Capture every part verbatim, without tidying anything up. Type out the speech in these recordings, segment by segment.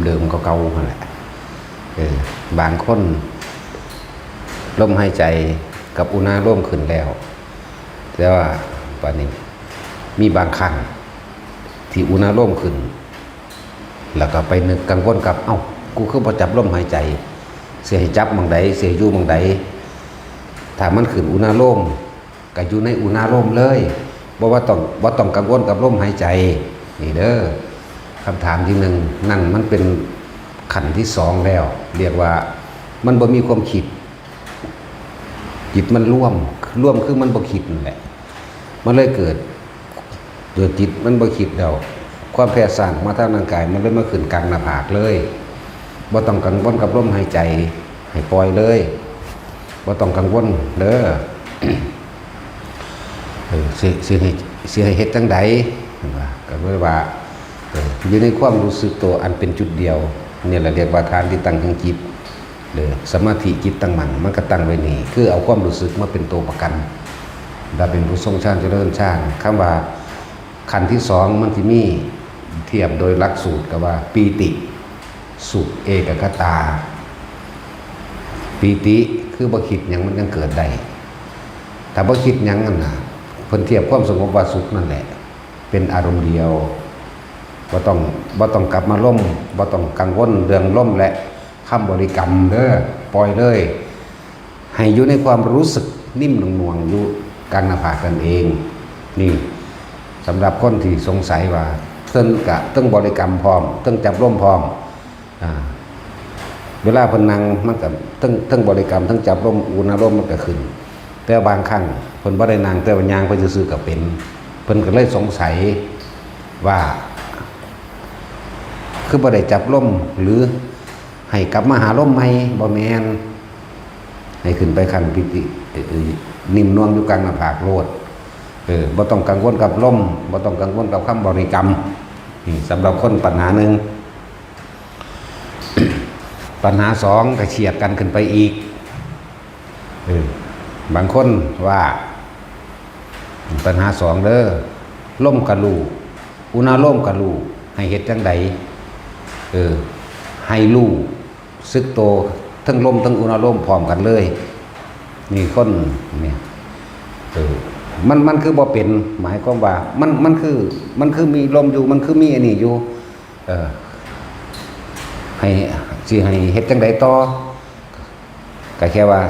เดิมๆเก่าๆนั่นแหละ เออบางคนลมหายใจกับอุณาโลมขึ้นแล้ว แต่ว่าบัดนี้มีบางครั้งที่อุณาโลมขึ้น แล้วก็ไปนึกกังวลกับ เอ้า กูคือบ่จับลมหายใจ สิให้จับหม่องใด สิให้อยู่หม่องใด ถ้ามันขึ้นอุณาโลม ก็อยู่ในอุณาโลมเลย บ่ว่าต้อง บ่ต้องกังวลกับลมหายใจ นี่เด้อ คำถามที่หนึ่ง นั่นมันเป็นขั้นที่สองแล้ว เรียกว่ามันบ่มีความคิด จิตมันรวม รวมคือมันบ่คิดนั่นแหละ มันเลยเกิด ตัวจิตมันบ่คิดแล้ว ความแพ้ซ่านมาทางร่างกาย มันเลยมาขึ้นกลางหน้าผากเลย บ่ต้องกังวลกับลมหายใจ ให้ปล่อยเลย บ่ต้องกังวลเด้อ เออ สิ สิให้ สิให้เฮ็ดจั่งใด เพิ่นว่า ก็เลยว่า เออ อยู่ในความรู้สึกตัวอันเป็นจุดเดียว นี่แหละเรียกว่าฐานที่ตั้งแห่งจิต หรือสมาธิจิตตั้งมั่น มันก็ตั้งไว้นี่ คือเอาความรู้สึกมาเป็นตัวประกัน ถ้าเป็นผู้ทรงฌานเจริญฌาน คำว่าขั้นที่สองมันสิมี เทียบโดยหลักสูตรก็ว่าปีติ สุข เอกัคคตา ปีติคือบ่คิดหยังมันยังเกิดได้ ถ้าบ่คิดหยังนั่นน่ะ เพิ่นเทียบความสงบว่าสุขนั่นแหละ เป็นอารมณ์เดียว บ่ต้อง บ่ต้องกลับมาลม บ่ต้องกังวลเรื่องลมและคำบริกรรมเด้อ ปล่อยเลย ให้อยู่ในความรู้สึกนิ่มนวลๆอยู่กลางหน้าผากนั่นเอง นี่สำหรับคนที่สงสัยว่าเทิงกะ เทิงบริกรรมพร้อม เทิงจับลมพร้อม อ่า เวลาเพิ่นนั่งมันก็เทิง เทิงบริกรรม เทิงจับลม อุณาโลมมันก็ขึ้น แต่บางครั้งเพิ่นบ่ได้นั่ง แต่ว่าย่างไปซื่อๆก็เป็น เพิ่นก็เลยสงสัยว่า คือบ่ได้จับลม หรือให้กลับมาหาลมใหม่ บ่แม่น ให้ขึ้นไปขั้นปีติ เอ่อ นิ่มนวลอยู่กลางหน้าผากโลด เออ บ่ต้องกังวลกับลม บ่ต้องกังวลกับคำบริกรรม นี่สำหรับคนปัญหาหนึ่ง ปัญหาสองก็เฉียดกันขึ้นไปอีก เออ บางคนว่า ปัญหาสองเด้อ ลมกะรู้ อุณาโลมกะรู้ ให้เฮ็ดจั่งใด เออ ให้รู้สึกโต ทั้งลมทั้งอุณาโลมพร้อมกันเลย นี่คนเนี่ย เออ มัน มันคือบ่เป็น หมายความว่า มัน มันคือ มันคือมีลมอยู่ มันคือมีอันนี้อยู่ เออ ให้ สิให้เฮ็ดจั่งใดต่อ ก็แค่ว่า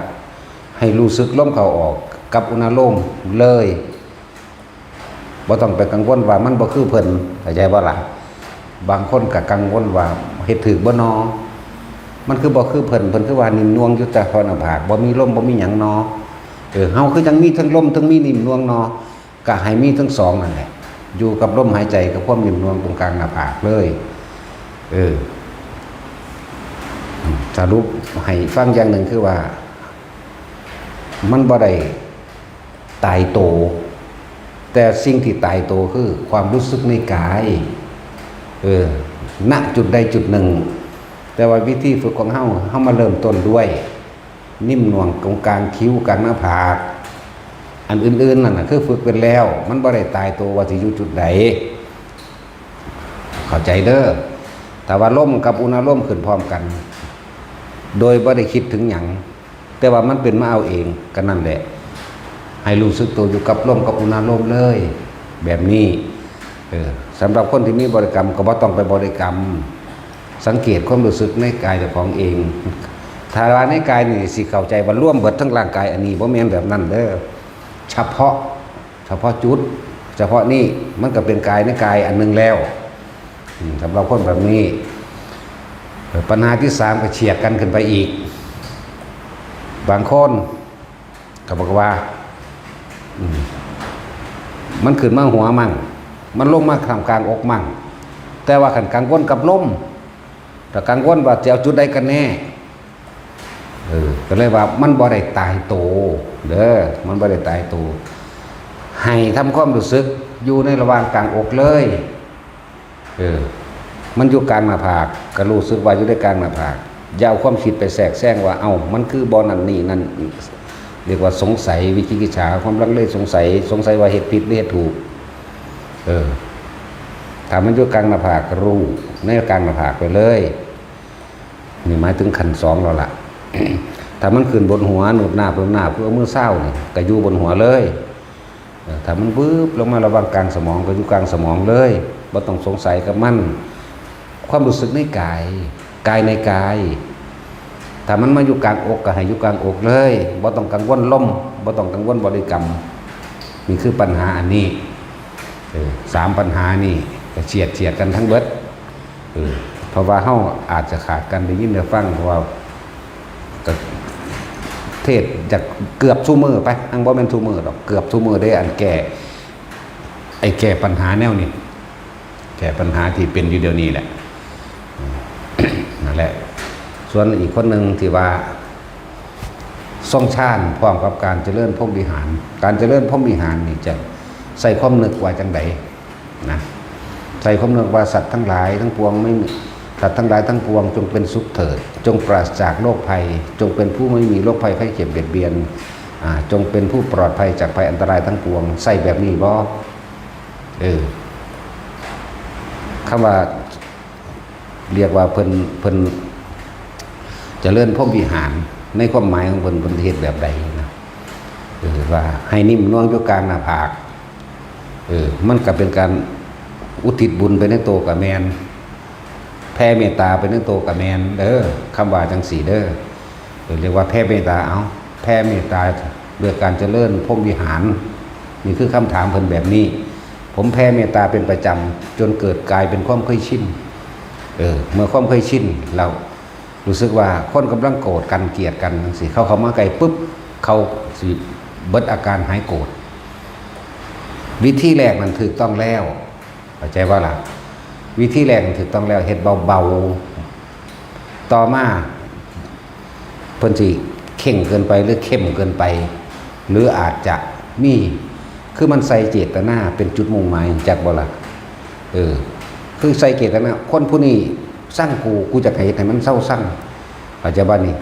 ให้รู้สึกลมเข้าออกกับอุณาโลมเลย บ่ต้องไปกังวลว่ามันบ่คือเพิ่น เข้าใจบ่ล่ะ บางคนก็กังวลว่าเฮ็ดถูกบ่นอ มันคือบ่คือเพิ่น เพิ่นคือว่านิ่มนวลอยู่แต่พอหน้าผาก บ่มีลม บ่มีหยังนอ เออ เฮาคือจั่งมีทั้งลม ทั้งมีนิ่มนวลนอ ก็ให้มีทั้งสองนั่นแหละ อยู่กับลมหายใจกับความนิ่มนวลตรงกลางหน้าผากเลย เออ สรุปให้ฟังอย่างหนึ่งคือว่า มันบ่ได้ตายโต แต่สิ่งที่ตายโตคือความรู้สึกในกาย เออ ณ จุดใดจุดหนึ่ง แต่ว่าวิธีฝึกของเฮา เฮามาเริ่มต้นด้วย นิ่มนวลตรงกลางคิ้วกลางหน้าผาก อันอื่นๆนั่นน่ะคือฝึกเป็นแล้ว มันบ่ได้ตายโตว่าสิอยู่จุดใด เข้าใจเด้อ ถ้าว่าลมกับอุณาโลมขึ้นพร้อมกัน โดยบ่ได้คิดถึงหยัง แต่ว่ามันเป็นมาเอาเอง ก็นั่นแหละ ให้รู้สึกตัวอยู่กับลมกับอุณาโลมเลย แบบนี้ เออ สำหรับคนที่มีบริกรรมก็บ่ต้องไปบริกรรม สังเกตความรู้สึกในกายเจ้าของเอง ถ้าว่าในกายนี่สิเข้าใจว่ารวมเบิดทั้งร่างกาย อันนี้บ่แม่นแบบนั้นเด้อ เฉพาะ เฉพาะจุด เฉพาะนี่มันก็เป็นกายในกายอันหนึ่งแล้ว อืม สำหรับคนแบบนี้ เอ่อ ปัญหาที่สามก็เฉียดกันขึ้นไปอีก บางคนก็บอกว่า อืม มันขึ้นมาหัวมั่ง มันลงมาท่ามกลางอกมั่ง แต่ว่าคันกังวลกับลม แต่กังวลว่าจะเอาจุดใดกันแน่ เออ ก็เลยว่ามันบ่ได้ตายโต เด้อ มันบ่ได้ตายโต ให้ทำความรู้สึกอยู่ในระหว่างกลางอกเลย เออ มันอยู่กลางหน้าผาก ก็รู้สึกว่าอยู่ในกลางหน้าผาก อย่าเอาความคิดไปแทรกแซงว่า เอ้า มันคือบ่นั่นนี่นั่น เรียกว่าสงสัย วิจิกิจฉา ความลังเลสงสัย สงสัยว่าเฮ็ดผิดหรือเฮ็ดถูก เออ ถ ถ้ามันอยู่กลางหน้าผาก ก็รู้ในกลางหน้าผากไปเลย นี่หมายถึงขั้นสองแล้วล่ะ ถ้ามันขึ้นบนหัว หนุบหนาบหนุบหนาบ คือเอามือซาวนี่ ก็อยู่บนหัวเลย เออ ถ้ามันวืบลงมาระหว่างกลางสมอง ก็อยู่กลางสมองเลย บ่ต้องสงสัยกับมัน ความรู้สึกในกาย กายในกาย ถ้ามันมาอยู่กลางอก ก็ให้อยู่กลางอกเลย บ่ต้องกังวลลม บ่ต้องกังวลบริกรรม นี่คือปัญหาอันนี้ เออ สามปัญหานี่ก็เฉียดเฉียดกันทั้งเบิด เออ เพราะว่าเฮาอาจจะขาดการได้ยินได้ฟัง เพราะว่าก็เทศน์จากเกือบซุมื้อไป อังบ่แม่นซุมื้อดอก เกือบซุมื้อเด้ อันแก้ ไอ้แก้ปัญหาแนวนี้ แก้ปัญหาที่เป็นอยู่เดี๋ยวนี้แหละ นั่นแหละ ส่วนอีกคนหนึ่งที่ว่า ทรงฌานพร้อมกับการเจริญพรหมวิหาร การเจริญพรหมวิหารนี่จะใส่ความนึกว่าจังใดนะ ใส่ความนึกว่าสัตว์ทั้งหลายทั้งปวงไม่มี สัตว์ทั้งหลายทั้งปวงจงเป็นสุขเถิด จงปราศจากโรคภัย จงเป็นผู้ไม่มีโรคภัยไข้เจ็บเบียดเบียน อ่า จงเป็นผู้ปลอดภัยจากภัยอันตรายทั้งปวง ใส่แบบนี้บ่ เออ คำว่า เรียกว่าเพิ่น เพิ่นเจริญพรหมวิหาร ในความหมายของเพิ่น เพิ่นเฮ็ดแบบใดนะ เออ ว่าให้นิ่มนวลอยู่กลางหน้าผาก เออ มันก็เป็นการอุทิศบุญไปในตัวก็แม่น แผ่เมตตาไปในตัวก็แม่นเด้อ คำว่าจังซี่เด้อ เออ เรียกว่าแผ่เมตตา เอา แผ่เมตตาด้วยการเจริญพรหมวิหาร นี่คือคำถามเพิ่นแบบนี้ ผมแผ่เมตตาเป็นประจำ จนเกิดกลายเป็นความเคยชิน เออ เมื่อความเคยชิน เรารู้สึกว่าคนกำลังโกรธกัน เกลียดกันจังซี้ เขาเข้ามาใกล้ปุ๊บ เขาสิเบิดอาการหายโกรธ วิธีแรกนั้นถูกต้องแล้ว เข้าใจบ่ล่ะ วิธีแรกนั้นถูกต้องแล้ว เฮ็ดเบาๆ ต่อมา เพิ่นสิเคร่งเกินไปหรือเข้มเกินไป หรืออาจจะมี คือมันใส่เจตนาเป็นจุดมุ่งหมาย จักบ่ล่ะ เออ คือใส่เจตนา คนผู้นี้ซังกู กูจะให้เฮ็ดให้มันเซาซัง เข้าใจบ่นี่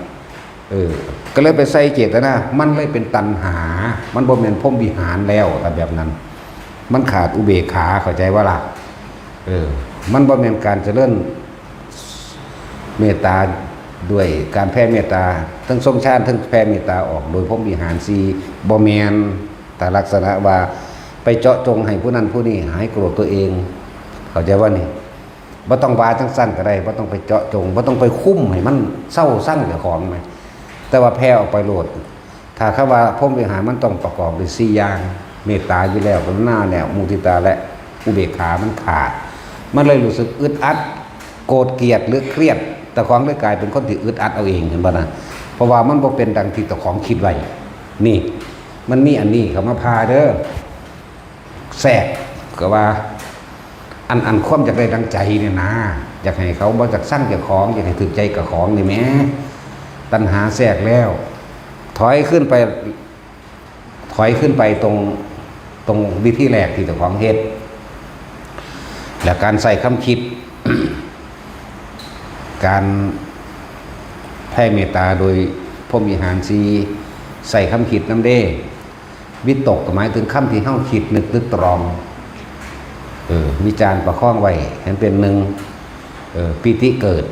เออ ก็เลยไปใส่เจตนา มันเลยเป็นตัณหา มันบ่แม่นพรหมวิหารแล้ว ถ้าแบบนั้น มันขาดอุเบกขา เข้าใจบ่ล่ะ เออ มันบ่แม่นการเจริญเมตตาด้วยการแผ่เมตตา ทั้งทรงฌาน ทั้งแผ่เมตตาออกโดยพรหมวิหารสี่ บ่แม่น แต่ลักษณะว่าไปเจาะจงให้ผู้นั้นผู้นี้หายโกรธตัวเอง เข้าใจบ่นี่ บ่ต้องว่าจังซั่นก็ได้ บ่ต้องไปเจาะจง บ่ต้องไปคุมให้มันเซาซังเจ้าของแหม แต่ว่าแผ่ออกไปโลด ถ้าคำว่าพรหมวิหารมันต้องประกอบด้วยสี่อย่าง เมตตาอยู่แล้ว กรุณาแล้ว มุทิตา และอุเบกขามันขาด มันเลยรู้สึกอึดอัด โกรธเกลียดหรือเครียด เจ้าของเลยกลายเป็นคนที่อึดอัดเอาเอง เห็นบ่นะ เพราะว่ามันบ่เป็นดังที่เจ้าของคิดไว้ นี่ มันมีอันนี้เข้ามาพาเด้อ แทรก ก็ว่า อัน อันความอยากได้ดังใจเนี่ยนะ อยากให้เขาบ่อยากซังเจ้าของ อยากให้ถูกใจกับของนี่แหม ตัณหาแทรกแล้ว ถอยขึ้นไป ถอยขึ้นไปตรง ตรงวิธีแรกที่เจ้าของเฮ็ด และการใส่ความคิด การแผ่เมตตาโดยพรหมวิหารสี่ ใส่ความคิดนำเด้ วิตกก็หมายถึงคำที่เฮาคิดนึกตรึกตรอง เออ วิจารณ์ประคองไว้ให้เป็นหนึ่ง เออ ปีติเกิด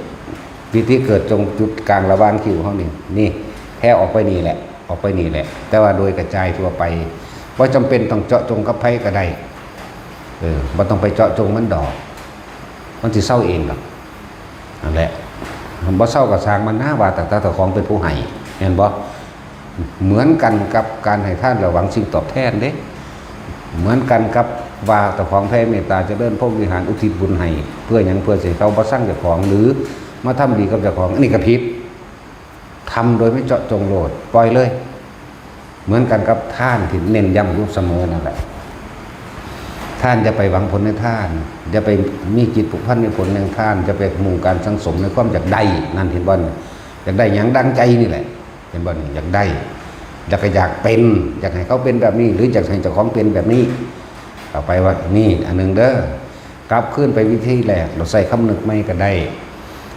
ปีติเกิดจงจุดกลางระหว่างคิ้วเฮานี่ นี่ แผ่ออกไปนี่แหละ ออกไปนี่แหละ แต่ว่าโดยกระจายทั่วไป บ่จำเป็นต้องเจาะจงกับไผก็ได้ เออ บ่ต้องไปเจาะจงมันดอก มันสิเซาเองดอก นั่นแหละ บ่เซาก็ซ่างมันนะ ว่าแต่เจ้าของเป็นผู้ให้ แม่นบ่ เหมือนกันกับการให้ทานแล้วหวังสิ่งตอบแทนเด้ เหมือนกันกับว่าเจ้าของแผ่เมตตาเจริญพรหมวิหารอุทิศบุญให้ เพื่อหยัง เพื่อสิเขาบ่ซังเจ้าของ หรือมาทำดีกับเจ้าของ อันนี้ก็ผิด ทำโดยไม่เจาะจงโลด ปล่อยเลย เหมือนกันกับทานที่เน้นย้ำอยู่เสมอนั่นแหละ ทานอย่าไปหวังผลในทาน อย่าไปมีจิตผูกพันในผลแห่งทาน อย่าไปมุ่งการสั่งสมในความอยากได้ นั่นเห็นบ่ อยากได้หยังดังใจนี่แหละ เห็นบ่นี่ อยากได้ อยากก็อยากเป็น อยากให้เขาเป็นแบบนี้ หรืออยากให้เจ้าของเป็นแบบนี้ ต่อไปว่านี่อันหนึ่งเด้อ กลับคืนไปวิธีแรก เราใส่คำนึกใหม่ก็ได้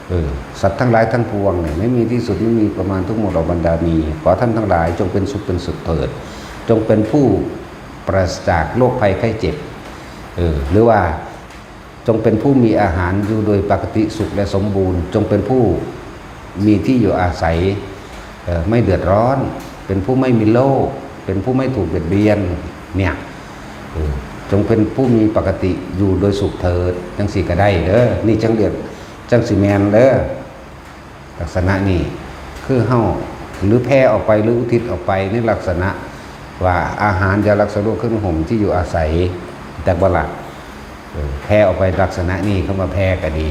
เออ สัตว์ทั้งหลายทั้งปวงเนี่ยไม่มีที่สุดไม่มีประมาณทุกหมดเหล่าบรรดานี้ ขอท่านทั้งหลายจงเป็นสุขเป็นสุขเถิด จงเป็นผู้ปราศจากโรคภัยไข้เจ็บ เออ หรือว่า จงเป็นผู้มีอาหารอยู่โดยปกติสุขและสมบูรณ์ จงเป็นผู้มีที่อยู่อาศัย เอ่อ ไม่เดือดร้อน เป็นผู้ไม่มีโรค เป็นผู้ไม่ถูกเบียดเบียน เนี่ย เออ จงเป็นผู้มีปกติอยู่โดยสุขเถิด จังสิก็ได้เด้อ นี่จังเรียก จังสิแม่นเด้อ ลักษณะนี้ คือเฮา หรือแผ่ออกไป หรืออุทิศออกไปในลักษณะว่า อาหาร ยารักษาโรค เครื่องนุ่งห่ม ที่อยู่อาศัย จักบ่ล่ะ เออ แผ่ออกไปลักษณะนี้ คำว่าแผ่ก็ดี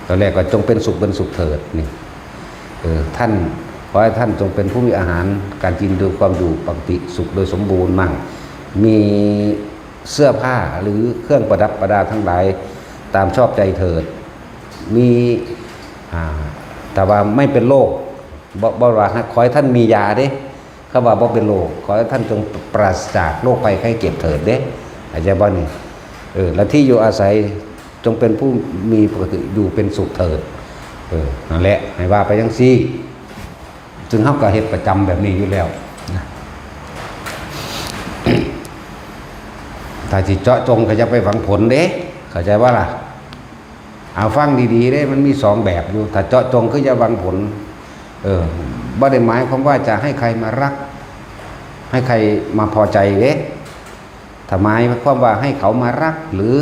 ตอนแรกก็ จงเป็นสุขเป็นสุขเถิด นี่ เออ ท่าน ขอให้ท่านจงเป็นผู้มีอาหารการกินโดยความอยู่ปกติสุขโดยสมบูรณ์มั่ง มีเสื้อผ้าหรือเครื่องประดับประดาทั้งหลายตามชอบใจเถิด มี อ่า แต่ว่าไม่เป็นโรค บ่ บ่ว่า ขอให้ท่านมียาเด้ คำว่าบ่เป็นโรค ขอให้ท่านจงปราศจากโรคภัยไข้เจ็บเถิดเด้ เข้าใจบ่นี่ เออ และที่อยู่อาศัยจงเป็นผู้มีปกติอยู่เป็นสุขเถิด เออ นั่นแหละ ให้ว่าไปจังซี่ ซึ่งเฮาก็เฮ็ดประจำแบบนี้อยู่แล้วนะ ถ้าสิเจาะจงก็อย่าไปหวังผลเด้ เข้าใจบ่ล่ะ เอาฟังดีๆเด้ มันมีสองแบบอยู่ ถ้าเจาะจงคืออย่าหวังผล เออ บ่ได้หมายความว่าจะให้ใครมารัก ให้ใครมาพอใจเด้ ถ้าหมายความว่าให้เขามารัก หรือ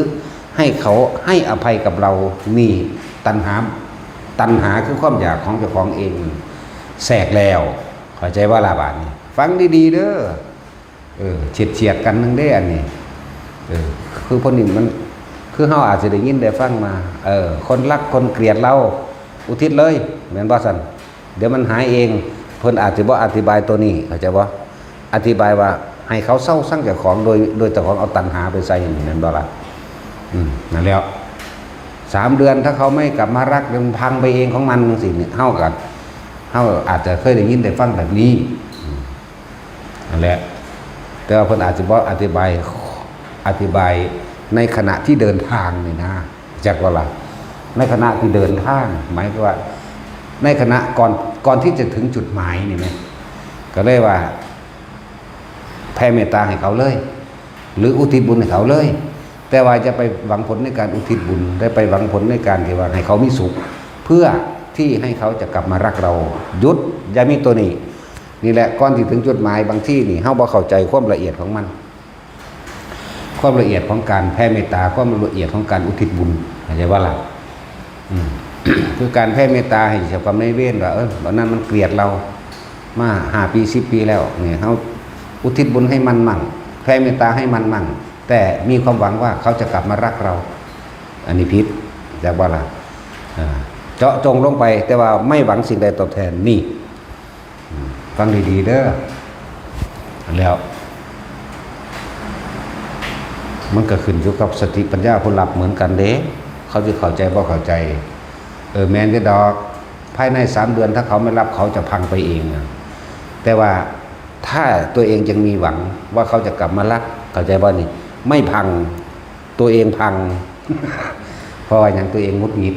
ให้เขาให้อภัยกับเรา นี่ตัณหา ตัณหาคือความอยากของเจ้าของเอง แทรกแล้ว เข้าใจบ่ล่ะบาดนี้ ฟังดีๆเด้อ เออ เฉียดๆกันหนึ่งเด้ อันนี้ เออ คือพวกนี้มัน คือเฮาอาจจะได้ยินได้ฟังมา เออ คนรักคนเกลียดเรา อุทิศเลย แม่นบ่ซั่น เดี๋ยวมันหายเอง เพิ่นอาจจะบ่อธิบายตัวนี้ เข้าใจบ่ อธิบายว่าให้เขาเซาซังเจ้าของ โดย โดยเจ้าของเอาตัณหาไปใส่นี่ แม่นบ่ล่ะ อืม นั่นแหละ สามเดือนถ้าเขาไม่กลับมารัก เดี๋ยวมันพังไปเองของมันจังซี้นี่ เฮาก็ เฮาอาจจะเคยได้ยินได้ฟังแบบนี้ อืม นั่นแหละ แต่ว่าเพิ่นอาจจะบ่อธิบาย อธิบายในขณะที่เดินทางนี่นะ จักบ่ล่ะ ในขณะที่เดินทาง หมายความว่า ในขณะก่อน ก่อนที่จะถึงจุดหมายนี่แหม ก็เลยว่า แผ่เมตตาให้เขาเลย หรืออุทิศบุญให้เขาเลย แต่ว่าอย่าไปหวังผลในการอุทิศบุญ ได้ไปหวังผลในการที่ว่าให้เขามีสุข เพื่อที่ให้เขาจะกลับมารักเรา หยุด อย่ามีตัวนี้ นี่แหละ ก่อนที่ถึงจุดหมาย บางทีนี่ เฮาบ่เข้าใจความละเอียดของมัน ความละเอียดของการแผ่เมตตา ความละเอียดของการอุทิศบุญ เข้าใจบ่ล่ะ อืม คือการแผ่เมตตาให้เจ้ากรรมนายเวรว่า เออ วันนั้นมันเกลียดเรา มาห้าปี สิบปีแล้ว นี่ เฮาอุทิศบุญให้มันมั่ง แผ่เมตตาให้มันมั่ง แต่มีความหวังว่าเขาจะกลับมารักเรา อันนี้ผิด จักบ่ล่ะ อ่า เจาะจงลงไป แต่ว่าไม่หวังสิ่งใดตอบแทน นี่ อืม ฟังดีๆเด้อ แล้ว มันก็ขึ้นอยู่กับสติปัญญาผู้รับเหมือนกันเด้ เขาสิเข้าใจบ่เข้าใจ เออ แม่นเด้ดอก ภายในสามเดือนถ้าเขาไม่รับ เขาจะพังไปเองนะ แต่ว่าถ้าตัวเองยังมีหวังว่าเขาจะกลับมารัก เข้าใจบ่นี่ ไม่พัง ตัวเองพัง เพราะว่าหยัง ตัวเองหงุดหงิด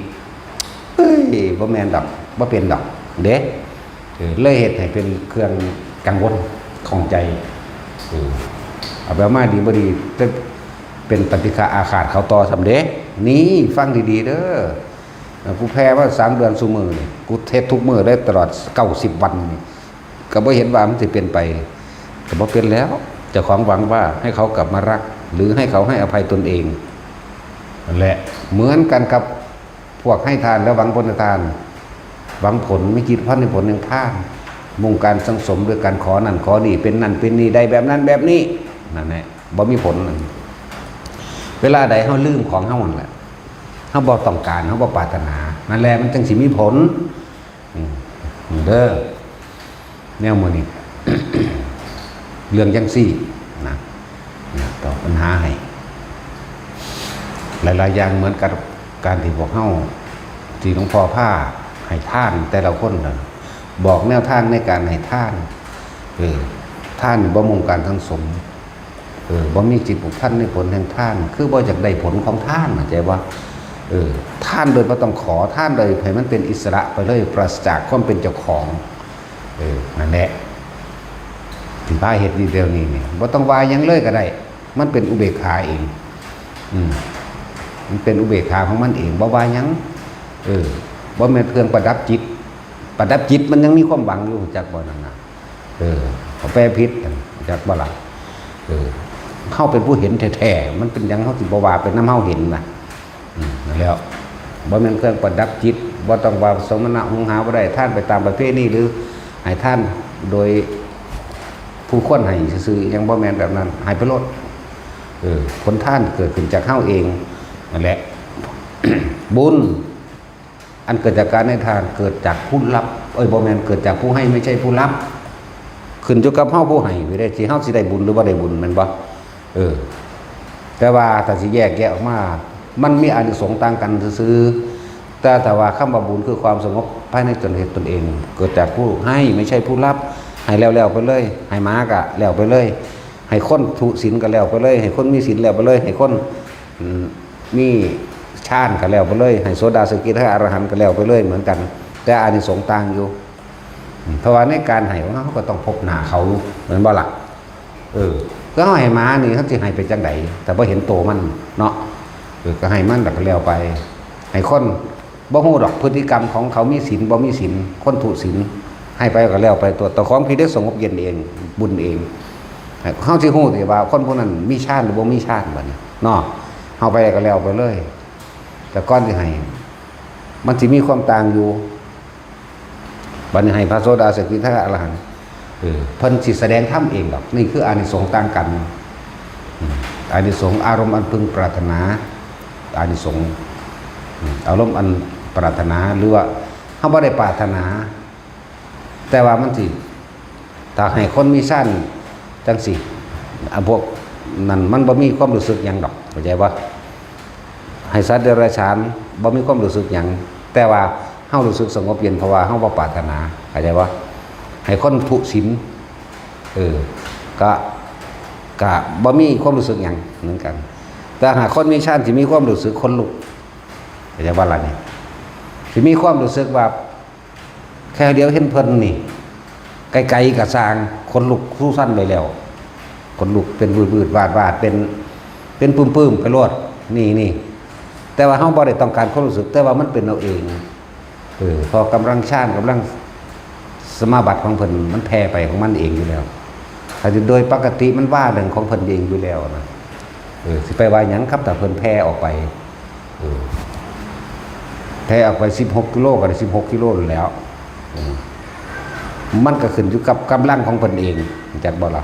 เอ้ย บ่แม่นดอก บ่เป็นดอก เด้ เออ เลยเฮ็ดให้เป็นเครื่องกังวลข้องใจ เออ เอาไปเอามาดีบ่ดี จะเป็นปฏิฆะอาฆาตเขาต่อซ้ำเด้ นี่ ฟังดีๆเด้อ เออ กูแผ่มาสามเดือนซุมื้อนี่ กูเฮ็ดทุกมื้อเลย ตลอดเก้าสิบวันนี่ ก็บ่เห็นว่ามันสิเป็นไป ก็บ่เป็นแล้ว เจ้าของหวังว่าให้เขากลับมารัก หรือให้เขาให้อภัยตนเอง นั่นแหละ เหมือนกันกับพวกให้ทานและหวังผลทาน หวังผล มีจิตพันในผลแห่งทาน มุ่งการสั่งสมด้วยการขอนั่นขอนี่ เป็นนั่นเป็นนี่ ได้แบบนั้นแบบนี้ นั่นแหละ บ่มีผล เวลาใดเฮาลืมของเฮานั่นแหละ เฮาบ่ต้องการ เฮาบ่ปรารถนา นั่นแหละ มันจังสิมีผล อืม เด้อ แนวมื้อนี้ เรื่องจังซี่นะ นะ ตอบปัญหาให้ หลายๆอย่างเหมือนกับการที่พวกเฮา ที่หลวงพ่อพาให้ทานแต่ละคนน่ะ บอกแนวทางในการให้ทาน เออ ทานนี่บ่มุ่งการสั่งสม เออ บ่มีจิตผูกพันในผลแห่งทาน คือบ่อยากได้ผลของทาน เข้าใจบ่ เออ ทานโดยบ่ต้องขอ ทานโดยให้มันเป็นอิสระไปเลย ปราศจากความเป็นเจ้าของ เออ นั่นแหละ ที่พาเฮ็ดอยู่เดี๋ยวนี้นี่ บ่ต้องว่าหยังเลยก็ได้ มันเป็นอุเบกขาเอง อืม มันเป็นอุเบกขาของมันเอง บ่ว่าหยัง เออ บ่แม่นเครื่องประดับจิต ประดับจิตมันยังมีความหวังอยู่ จักบ่นั่นน่ะ เออ เขาแปลผิดกัน จักบ่ล่ะ เออ เฮาเป็นผู้เห็นแท้ๆ มันเป็นหยังเฮาสิบ่ว่าเป็นนำเฮาเห็นน่ะ อืม นั่นแหล้ว บ่แม่นเครื่องประดับจิต บ่ต้องว่าสมณะหุงหาบ่ได้ ทานไปตามประเพณี หรือให้ทานโดยผู้ควรให้ซื่อๆ ยังบ่แม่นแบบนั้น ให้ไปโลด เออ ผลทานเกิดขึ้นจากเฮาเองนั่นแหละ บุญอันเกิดจากการให้ทานเกิดจากผู้รับ เอ้ย บ่แม่นเกิดจากผู้ให้ ไม่ใช่ผู้รับ ขึ้นอยู่กับเฮาผู้ให้ไปได้ ที่เฮาสิได้บุญหรือบ่ได้บุญ แม่นบ่ เออ แต่ว่าถ้าสิแยกแยะออกมา มันมีอานิสงส์ต่างกันซื่อๆ แต่ถ้าว่าคำว่าบุญคือความสงบภายในตนเหตุตนเอง เกิดจากผู้ให้ ไม่ใช่ผู้รับ ให้แล้วแล้วไปเลย ให้หมาก็แล้วไปเลย ให้คนทุศีลก็แล้วไปเลย ให้คนมีศีลแล้วไปเลย ให้คน อืม มีฌานก็แล้วไปเลย ให้โสดาสกิทาคาอรหันต์ก็แล้วไปเลย เหมือนกัน แต่อานิสงส์ต่างอยู่ อืม เพราะว่าในการให้ของเฮาก็ต้องพบหน้าเขา แม่นบ่ล่ะ เออ คือเฮาให้หมานี่ เฮาสิให้ไปจั่งใด แต่บ่เห็นโตมันเนาะ เออ ก็ให้มันแล้วก็แล้วไป ให้คนบ่ฮู้ดอกพฤติกรรมของเขามีศีลบ่มีศีล คนทุศีล ให้ไปก็แล้วไป ตัว ตัวของที่ได้สงบเย็นเอง บุญเอง เฮาสิฮู้ติว่าคนผู้นั้นมีฌานหรือบ่มีฌานบัดนี้เนาะ เฮาไปก็แล้วไปเลย แต่ก่อนสิให้ มันสิมีความต่างอยู่ บัดนี้ให้พระโสดาสกิทาคาอรหันต์ เออ เพิ่นสิแสดงธรรมเองดอก นี่คืออานิสงส์ต่างกัน อืม อานิสงส์อารมณ์อันพึงปรารถนา อานิสงส์ อืม อารมณ์อันปรารถนา หรือว่าเฮาบ่ได้ปรารถนา แต่ว่ามันสิ ถ้าให้คนมีฌานจั่งซี้ อ่ะ พวกนั้นมันบ่มีความรู้สึกหยังดอก เข้าใจบ่ ให้สัตว์เดรัจฉานบ่มีความรู้สึกหยัง แต่ว่าเฮารู้สึกสงบเย็น เพราะว่าเฮาบ่ปรารถนา เข้าใจบ่ ให้คนทุศีล เออ ก็ ก็บ่มีความรู้สึกหยังเหมือนกัน แต่หากคนมีฌานสิมีความรู้สึกขนลุก เข้าใจบ่ล่ะนี่ สิมีความรู้สึกว่า แค่เดียวเห็นเพิ่นนี่ ไกลๆก็ซ่าง ขนลุกสู้สั่นเลยแล้ว ขนลุกเป็นวืดๆวาดๆ เป็น เป็นปื้มๆไปโลด นี่ นี่ แต่ว่าเฮาบ่ได้ต้องการความรู้สึก แต่ว่ามันเป็นเอาเอง เออ เพราะกำลังฌาน กำลังสมาบัติของเพิ่น มันแผ่ไปของมันเองอยู่แล้ว ถ้าโดยปกติมันว่าเรื่องของเพิ่นเองอยู่แล้วนะ เออ สิไปว่าหยังครับ ถ้าเพิ่นแผ่ออกไป เออ แผ่ออกไปสิบหกกิโลก็ได้สิบหกกิโลนั่นแหล้ว อืม มันก็ขึ้นอยู่กับกำลังของเพิ่นเอง จักบ่ล่ะ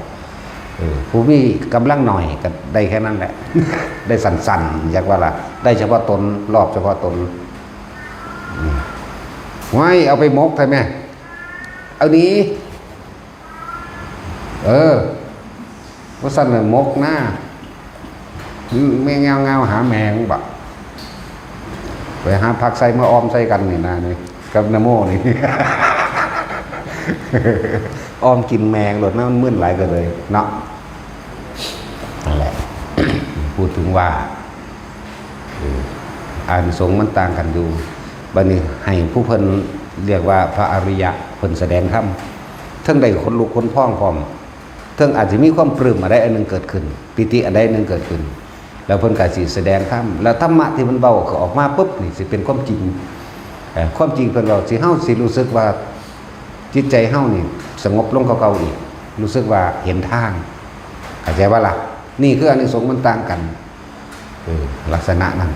เออ ผู้มีกำลังหน่อยก็ได้แค่นั้นแหละ ได้สั้นๆ จักว่าล่ะ ได้เฉพาะตน รอบเฉพาะตน อืม ไว้เอาไปหมกใช่ไหม เอาหนี้ เออ ว่าสั่นน่ะหมกหน้า แม่งเงาเงาหาแมงบะ ไปหาผักใส่มาออมใส่กันนี่นะนี่ กับนโมนี่ ออมกินแมงโลดนะ มันมึนหลายก็เลยเนาะ นั่นแหละ พูดถึงว่า เออ อานิสงส์มันต่างกันอยู่ บัดนี้ให้ผู้เพิ่นเรียกว่าพระอริยะ เพิ่นแสดงธรรม เทิงได้ขนลุกขนพองพร้อม เทิงอาจสิมีความปลื้มอันใดอันหนึ่งเกิดขึ้น ปีติอันใดอันหนึ่งเกิดขึ้น แล้วเพิ่นก็สิแสดงธรรม แล้วธรรมะที่เพิ่นเว้าก็ออกมาปุ๊บนี่สิเป็นความจริง เอ่อ ความจริงเพิ่นเว้า สิเฮาสิรู้สึกว่าจิตใจเฮานี่สงบลงกว่าเก่าอีก รู้สึกว่าเห็นทาง เข้าใจบ่ล่ะ นี่คืออานิสงส์มันต่างกัน เออ ลักษณะนั้น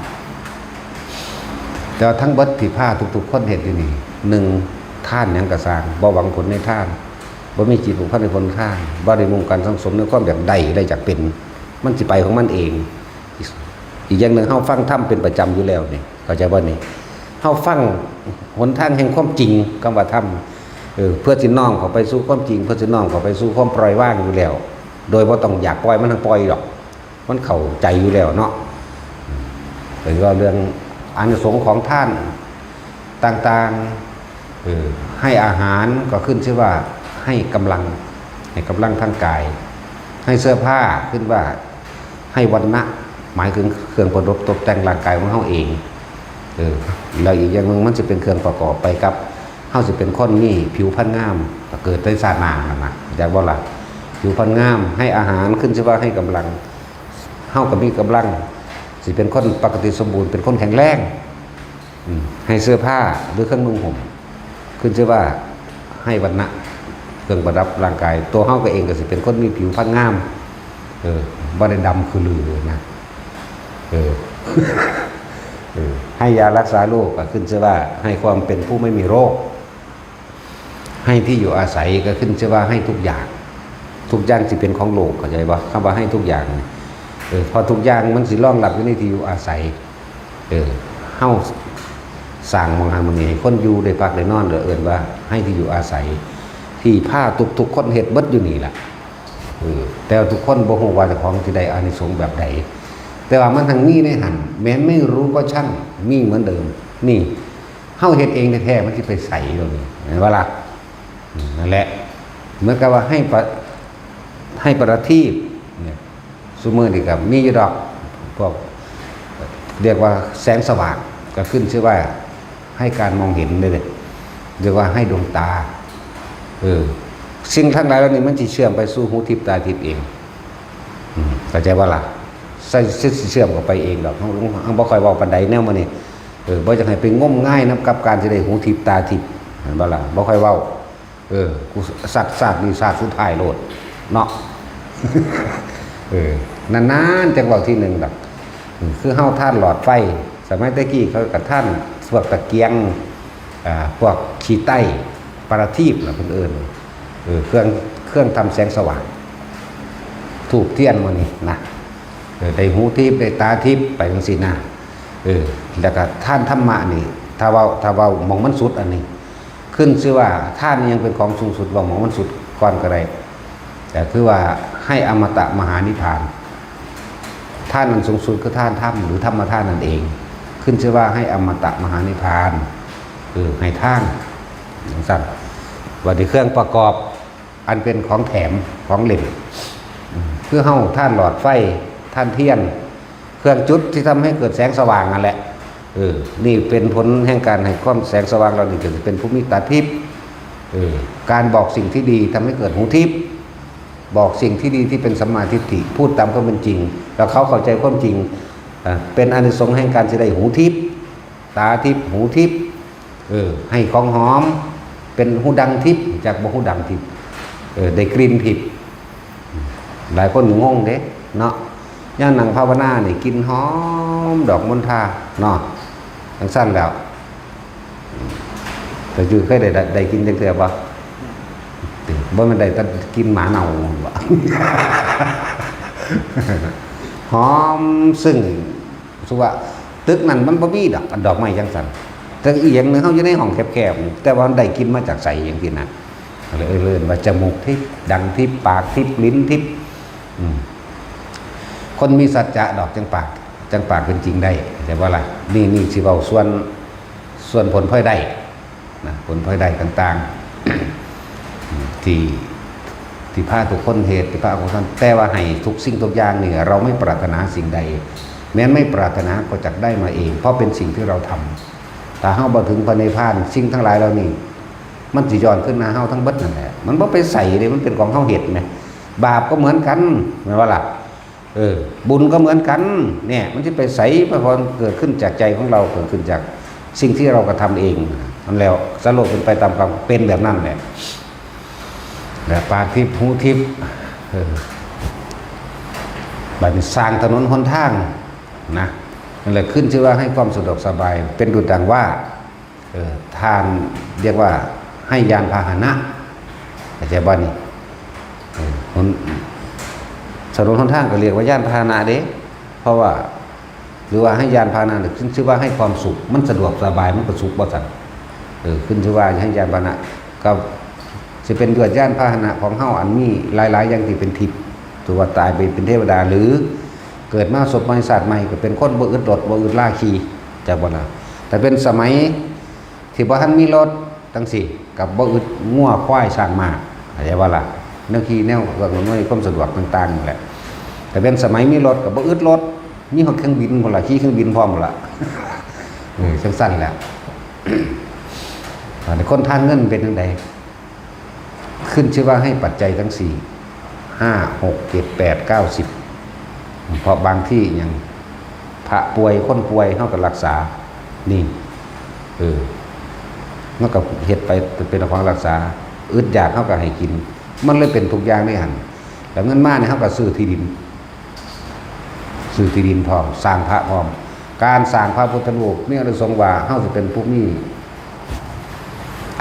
แต่ว่าทั้งเบิดที่พาทุกๆคนเฮ็ดอยู่นี่ หนึ่ง ทานหยังก็ซ่าง บ่หวังผลในทาน บ่มีจิตผูกพันในผลทาน บ่ได้มุ่งการสั่งสมในความอยากได้ ได้อยากเป็น มันสิไปของมันเอง อีก อีกอย่างหนึ่ง เฮาฟังธรรมเป็นประจำอยู่แล้วนี่ เข้าใจบ่นี่ เฮาฟังหนทางแห่งความจริง คำว่าธรรม เออ เพื่อสิน้อมเข้าไปสู่ความจริง เพื่อสิน้อมเข้าไปสู่ความปล่อยวางอยู่แล้ว โดยบ่ต้องอยากปล่อย มันทั้งปล่อยดอก มันเข้าใจอยู่แล้วเนาะ เป็นว่าเรื่องอานิสงส์ของทานต่างๆ เออ ให้อาหารก็ขึ้นชื่อว่าให้กำลัง ให้กำลังทางกาย ให้เสื้อผ้าขึ้นว่าให้วรรณะ หมายถึงเครื่องประดับตกแต่งร่างกายของเฮาเอง เออ แล้วอีกอย่างหนึ่งมันจะเป็นเครื่องประกอบไปกับ เฮาสิเป็นคนมีผิวพรรณงาม ก็เกิดในชาติหน้านั่นน่ะ เข้าใจบ่ล่ะ ผิวพรรณงาม ให้อาหารขึ้นชื่อว่าให้กำลัง เฮาก็มีกำลัง สิเป็นคนปกติสมบูรณ์ เป็นคนแข็งแรง อืม ให้เสื้อผ้าหรือเครื่องนุ่งห่ม ขึ้นชื่อว่าให้วรรณะ เครื่องประดับร่างกาย ตัวเฮาก็เองก็สิเป็นคนมีผิวพรรณงาม เออ บ่ได้ดำคือลือนะ เออ เออ ให้ยารักษาโรคก็ขึ้นชื่อว่าให้ความเป็นผู้ไม่มีโรค ให้ที่อยู่อาศัยก็ขึ้นชื่อว่าให้ทุกอย่าง ทุกอย่างสิเป็นของโลก เข้าใจบ่ คำว่าให้ทุกอย่างนี่ เออ เพราะทุกอย่างมันสิรองรับอยู่ในที่อยู่อาศัย เออ เฮาสร้างหม่องหั้นหม่องนี้ให้คนอยู่ได้พักได้นอน ก็เอิ้นว่าให้ที่อยู่อาศัย ที่พาทุกๆคนเฮ็ดเบิดอยู่นี่ล่ะ เออ แต่ว่าทุกคนบ่ฮู้ว่าเจ้าของสิได้อานิสงส์แบบใด แต่ว่ามันทั้งมีในหั้น แม้ไม่รู้ก็ช่าง มีเหมือนเดิม นี่ เฮาเฮ็ดเองแท้ๆ มันสิไปไสตรงนี้ เห็นบ่ล่ะ อืม นั่นแหละ เหมือนกับว่าให้ประ ให้ประทีปเนี่ย ซุมื้อนี่ก็มีอยู่ดอก พวกเรียกว่าแสงสว่าง ก็ขึ้นชื่อว่าให้การมองเห็นเด้ เรียกว่าให้ดวงตา เออ สิ่งทั้งหลายเหล่านี้มันสิเชื่อมไปสู่หูทิพย์ตาทิพย์เอง อืม เข้าใจบ่ล่ะ ใส่ สิเชื่อมเข้าไปเองดอก เฮา เฮาบ่ค่อยเว้าปานใดแนวมื้อนี้ เออ บ่อยากให้ไปงมงายนำกับการสิได้หูทิพย์ตาทิพย์ เห็นบ่ล่ะ บ่ค่อยเว้า เออ กูสัก ชาตินี้ชาติสุดท้ายโลด เนาะ เออ นานๆ จักเว้าทีหนึ่งดอก อืม คือเฮาถ่านหลอดไฟ สมัยแต่กี้เขาก็ถ่านพวกตะเกียง อ่า พวกขี้ไต้ ประทีปน่ะเพิ่นเอิ้น เออ เครื่อง เครื่องทำแสงสว่าง ธูปเทียนหมู่นี้นะ เออ ได้หูทิพย์ ได้ตาทิพย์ ไปจั่งซี้นะ เออ แล้วก็ถ่านธรรมะนี่ ถ้าเว้า ถ้าเว้าหม่องมันสุดอันนี้ ขึ้นชื่อว่าถ่านนี่ยังเป็นของสูงสุด เว้าหม่องมันสุดก่อนก็ได้ แต่คือว่าให้อมตะมหานิพพาน ถ่านอันสูงสุดคือถ่านธรรม หรือธรรมถ่านนั่นเอง ขึ้นชื่อว่าให้อมตะมหานิพพาน เออ ให้ถ่าน จั่งซั้น ว่าในเครื่องประกอบอันเป็นของแถม ของเล่น อืม คือเฮาถ่านหลอดไฟ ถ่านเทียน เครื่องจุดที่ทำให้เกิดแสงสว่างนั่นแหละ เออ นี่เป็นผลแห่งการให้ความแสงสว่างเหล่านี้ ก็จะเป็นผู้มีตาทิพย์ เออ การบอกสิ่งที่ดีทำให้เกิดหูทิพย์ บอกสิ่งที่ดีที่เป็นสัมมาทิฏฐิ พูดตามความเป็นจริง แล้วเขาเข้าใจความจริง อ่ะ เป็นอานิสงส์แห่งการสิได้หูทิพย์ ตาทิพย์ หูทิพย์ เออ ให้ของหอม เป็นหูดังทิพย์ จักบ่หูดังทิพย์ เออ ได้กลิ่นทิพย์ หลายคนงงเด้ เนาะ ย่ามนั่งภาวนานี่ กลิ่นหอมดอกมณฑา เนาะ จั่งซั้นแล้ว แต่จื้อเคยได้ ได้ ได้กลิ่นจักเทื่อบ่ บ่แม่นได้แต่กลิ่นหมาเน่าบ่ หอมซึ่ง สมมุติว่าตึกนั้นมันบ่มีดอก อันดอกไม้จั่งซั้น แต่อีกอย่างหนึ่ง เฮาอยู่ในห้องแคบๆ แต่ว่ามันได้กลิ่นมาจากไสจั่งซี้นะ ก็เลยเอิ้นว่าจมูกทิพย์ ดังทิพย์ ปากทิพย์ ลิ้นทิพย์ อืม คนมีสัจจะดอกจั่งปาก จั่งปากเป็นจริงได้ เข้าใจบ่ล่ะ นี่ นี่สิเว้าส่วน ส่วนผลพลอยได้นะ ผลพลอยได้ต่างๆ ที่ ที่พาทุกคนเฮ็ด ที่พาทุกคน แต่ว่าให้ทุกสิ่งทุกอย่างนี่ เราไม่ปรารถนาสิ่งใด แม้ไม่ปรารถนาก็จักได้มาเอง เพราะเป็นสิ่งที่เราทำ ถ้าเฮาบ่ถึงพระนิพพาน สิ่งทั้งหลายเหล่านี้ มันสิย้อนคืนหาเฮาทั้งเบิดนั่นแหละ มันบ่ไปไสเด้ มันเป็นของเฮาเฮ็ดแหม บาปก็เหมือนกัน แม่นบ่ล่ะ เออ บุญก็เหมือนกัน เนี่ย มันสิไปไส เพราะมันเกิดขึ้นจากใจของเรา เกิดขึ้นจากสิ่งที่เรากระทำเอง นั่นแล้ว สโลกเป็นไปตามความเป็นแบบนั้นแหละ และปากทิพย์ หูทิพย์ เออ บัดนี้สร้างถนนหนทางนะ นั่นแหละขึ้นชื่อว่าให้ความสะดวกสบาย เป็นดุจดังว่า เออ ถ่านเรียกว่าให้ยานพาหนะ เข้าใจบ่นี่ เออ หน ถนนหนทางก็เรียกว่ายานพาหนะเด้ เพราะว่า หรือว่าให้ยานพาหนะนี่ขึ้นชื่อว่าให้ความสุข มันสะดวกสบาย มันก็สุขบ่ซั่น เออ ขึ้นชื่อว่าให้ยานพาหนะ ก็สิเป็นยวดยานพาหนะของเฮาอันมีหลายๆอย่างที่เป็นทิพย์ ถือว่าตายไปเป็นเทวดา หรือเกิดมาสบใหม่ชาติใหม่ก็เป็นคนบ่อึดรถ บ่อึดลาขี่ จักบ่ล่ะ แต่เป็นสมัย ที่บ่ทันมีรถจั่งซี้ ก็บ่อึดงัวควายช้างม้า เข้าใจบ่ล่ะ แนวขี่แนวเครื่องอำนวยความสะดวกต่างๆนั่นแหละ แต่เป็นสมัยมีรถก็บ่อึดรถ มีฮอดเครื่องบินพุ้นล่ะ ขี่เครื่องบินพร้อมพุ้นล่ะ เออ จั่งซั้นแหละ อันนี้คนทางเงินเป็นจั่งใด ขึ้นชื่อว่าให้ปัจจัยทั้งสี่ ห้า หก เจ็ด แปด เก้า สิบ เพราะบางที่ยัง พระป่วยคนป่วยเฮาก็รักษา นี่ เออ มันก็เฮ็ดไปเป็นของรักษา อึดอยากเฮาก็ให้กิน มันเลยเป็นทุกอย่างในหั่น แล้วเงินมาเนี่ยเฮาก็ซื้อที่ดิน ซื้อที่ดินพร้อม สร้างพระพร้อม การสร้างพระพุทธรูปมีอานิสงส์ว่าเฮาสิเป็นผู้มี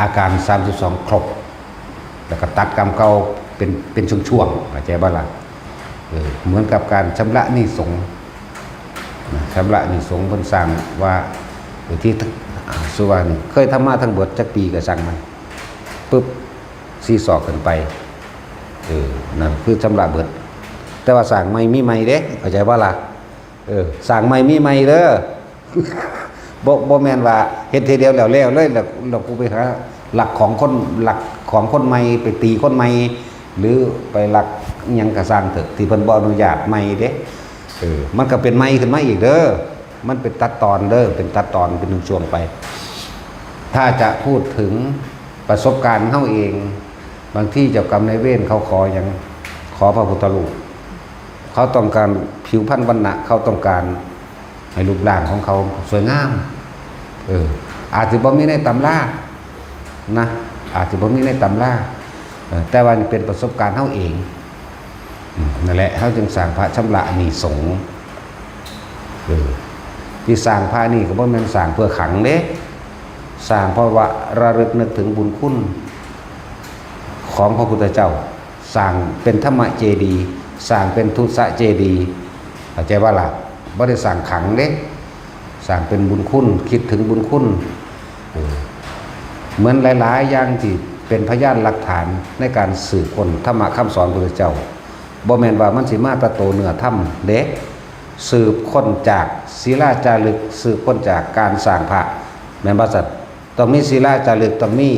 อาการสามสิบสองครบ แล้วก็ตัดกรรมเก่าเป็นเป็นช่วงๆ เข้าใจบ่ล่ะ เออ เหมือนกับการชำระหนี้สงฆ์นะ ชำระหนี้สงฆ์เพิ่นสร้างว่า อุทิศ อ่า สุวรรณ เคยทำมาทั้งเบิดจักปีก็สั่งมัน ปึ๊บ สี่ศอกขึ้นไป เออ นั่นคือชำระเบิด แต่ว่าสร้างใหม่มีใหม่เด้ เข้าใจบ่ล่ะ เออ สร้างใหม่มีใหม่เด้อ บ่ บ่แม่นว่าเฮ็ดทีเดียวแล้วแล้วเลย แล้ว แล้วกูไปหาลักของคน ลักของคนใหม่ ไปตีคนใหม่ หรือไปลักอิหยังก็ซ่างเถอะ ที่เพิ่นบ่อนุญาตใหม่เด้ เออ มันก็เป็นใหม่ขึ้นมาอีกเด้อ มันเป็นตัดตอนเด้อ เป็นตัดตอน เป็นช่วงๆ ไป ถ้าจะพูดถึงประสบการณ์เฮาเอง บางทีเจ้ากรรมนายเวรเขาขอหยัง ขอพระพุทธรูป เขาต้องการผิวพรรณวรรณะ เขาต้องการให้รูปร่างของเขาสวยงาม เออ อาจสิบ่มีในตำรานะ อาจสิบ่มีในตำรา เออ แต่ว่านี่เป็นประสบการณ์เฮาเอง อืม นั่นแหละ เฮาจึงสร้างพระชำระหนี้สงฆ์ เออ ที่สร้างพระนี่ก็บ่แม่นสร้างเพื่อขังเด้ สร้างเพราะว่าระลึกนึกถึงบุญคุณของพระพุทธเจ้า สร้างเป็นธรรมเจดีย์ สร้างเป็นทุสเจดีย์ เข้าใจบ่ล่ะ บ่ได้สร้างขังเด้ สร้างเป็นบุญคุณ คิดถึงบุญคุณ เออ เหมือนหลายๆ อย่างที่เป็นพยานหลักฐานในการสืบค้นธรรมะคำสอนพระพุทธเจ้า บ่แม่นว่ามันสิมาแต่โตเนื้อธรรมเด้ สืบค้นจากศิลาจารึก สืบค้นจากการสร้างพระ แม่นบ่ซั่น ต้องมีศิลาจารึก ต้องมี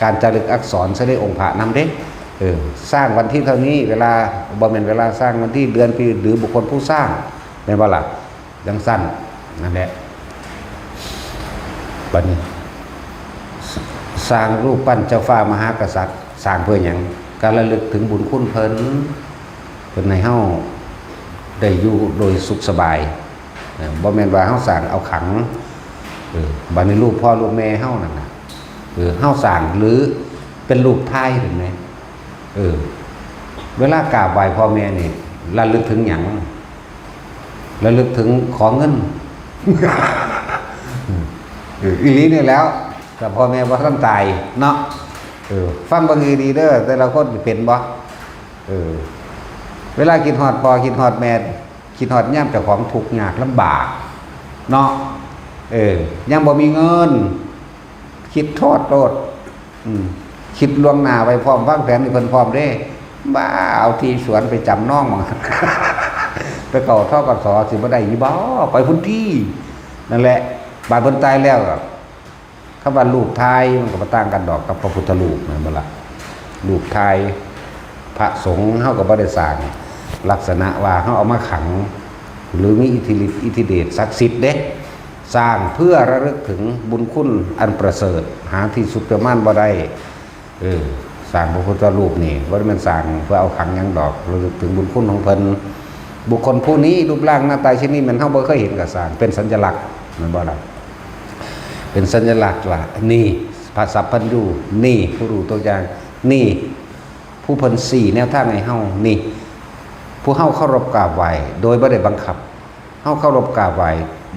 การจารึกอักษรใส่ในองค์พระนำเด้ เออ สร้างวันที่เท่านี้ เวลา บ่แม่นเวลาสร้าง วันที่ เดือน ปี หรือบุคคลผู้สร้าง แม่นบ่ล่ะ จั่งซั่น นั่นแหละ บัดนี้ ส- สร้างรูปปั้นเจ้าฟ้ามหากษัตริย์ สร้างเพื่อหยัง การระลึกถึงบุญคุณเพิ่น เพิ่นให้เฮาได้อยู่โดยสุขสบาย เออ บ่แม่นว่าเฮาสร้างเอาขัง เออ บัดนี้รูปพ่อรูปแม่เฮานั่นน่ะ เออ เฮาสร้างหรือเป็นรูปถ่ายเห็นไหม เออ เวลากราบไหว้พ่อแม่นี่ ระลึกถึงหยัง ระลึกถึงขอเงิน เออ อีหลีนี่แหล้ว แต่พ่อแม่บ่ทันตายเนาะ เออ ฟังเบิ่งดีๆ เด้อ แต่ละคนสิเป็นบ่ เออ เวลาคิดฮอดพ่อ คิดฮอดแม่ คิดฮอดยามเจ้าของทุกข์ยากลำบาก เนาะ เออ ยังบ่มีเงิน คิดทอดโลด อืม คิดล่วงหน้าไว้พร้อม วางแผนให้เพิ่นพร้อมเด้ บ้า เอาที่สวนไปจำนอง ไปเข้า ธ.ก.ส. สิบ่ได้อีบ่ ไปพุ้นติ นั่นแหละ บาดเพิ่นตายแล้ว คำว่ารูปถ่ายมันก็บ่ต่างกันดอกกับพระพุทธรูป แม่นบ่ล่ะ รูปถ่ายพระสงฆ์เฮาก็บ่ได้สร้างลักษณะว่าเฮาเอามาขัง หรือมีอิทธิฤทธิ์อิทธิเดชศักดิ์สิทธิ์เด้ สร้างเพื่อระลึกถึงบุญคุณอันประเสริฐ หาที่สุดประมาณบ่ได้ เออ สร้างพระพุทธรูปนี่บ่ได้แม่นสร้างเพื่อเอาขังหยังดอก ระลึกถึงบุญคุณของเพิ่น บุคคลผู้นี้รูปร่างหน้าตาเช่นนี้แม่นเฮาบ่เคยเห็นก็สร้าง เป็นสัญลักษณ์ แม่นบ่ล่ะ เป็นสัญลักษณ์ว่า นี่พระสัพพัญญู นี่ผู้รู้ทุกอย่าง นี่ผู้เพิ่นชี้แนวทางให้เฮา นี่ผู้เฮาเคารพกราบไหว้โดยบ่ได้บังคับ เฮาเคารพกราบไหว้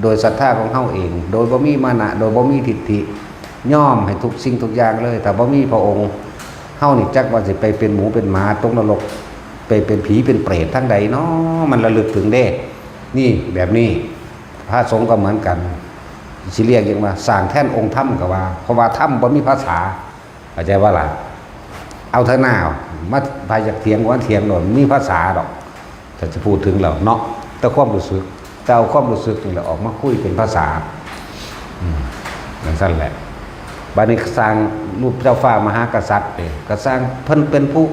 โดยศรัทธาของเฮาเอง โดยบ่มีมานะ โดยบ่มีทิฏฐิ ยอมให้ทุกสิ่งทุกอย่างเลย ถ้าบ่มีพระองค์ เฮานี่จักว่าสิไปเป็นหมูเป็นหมาตกนรก ไปเป็นผีเป็นเปรตทางใดน้อ มันระลึกถึงเด้ นี่แบบนี้ พระสงฆ์ก็เหมือนกัน สิเรียกหยังว่าสร้างแทนองค์ธรรมก็ว่า เพราะว่าธรรมบ่มีภาษา เข้าใจบ่ล่ะ เอาเถอะหน้า มา ไผอยากเถียงก็มาเถียงโลด มีภาษาดอก ถ้าจะพูดถึงแล้วเนาะ แต่ความรู้สึก แต่เอาความรู้สึกนี่แหละออกมาคุยเป็นภาษา อืม จั่งซั่นแหละ บัดนี้สร้างรูปเจ้าฟ้ามหากษัตริย์เด้ ก็สร้าง เพิ่นเป็นผู้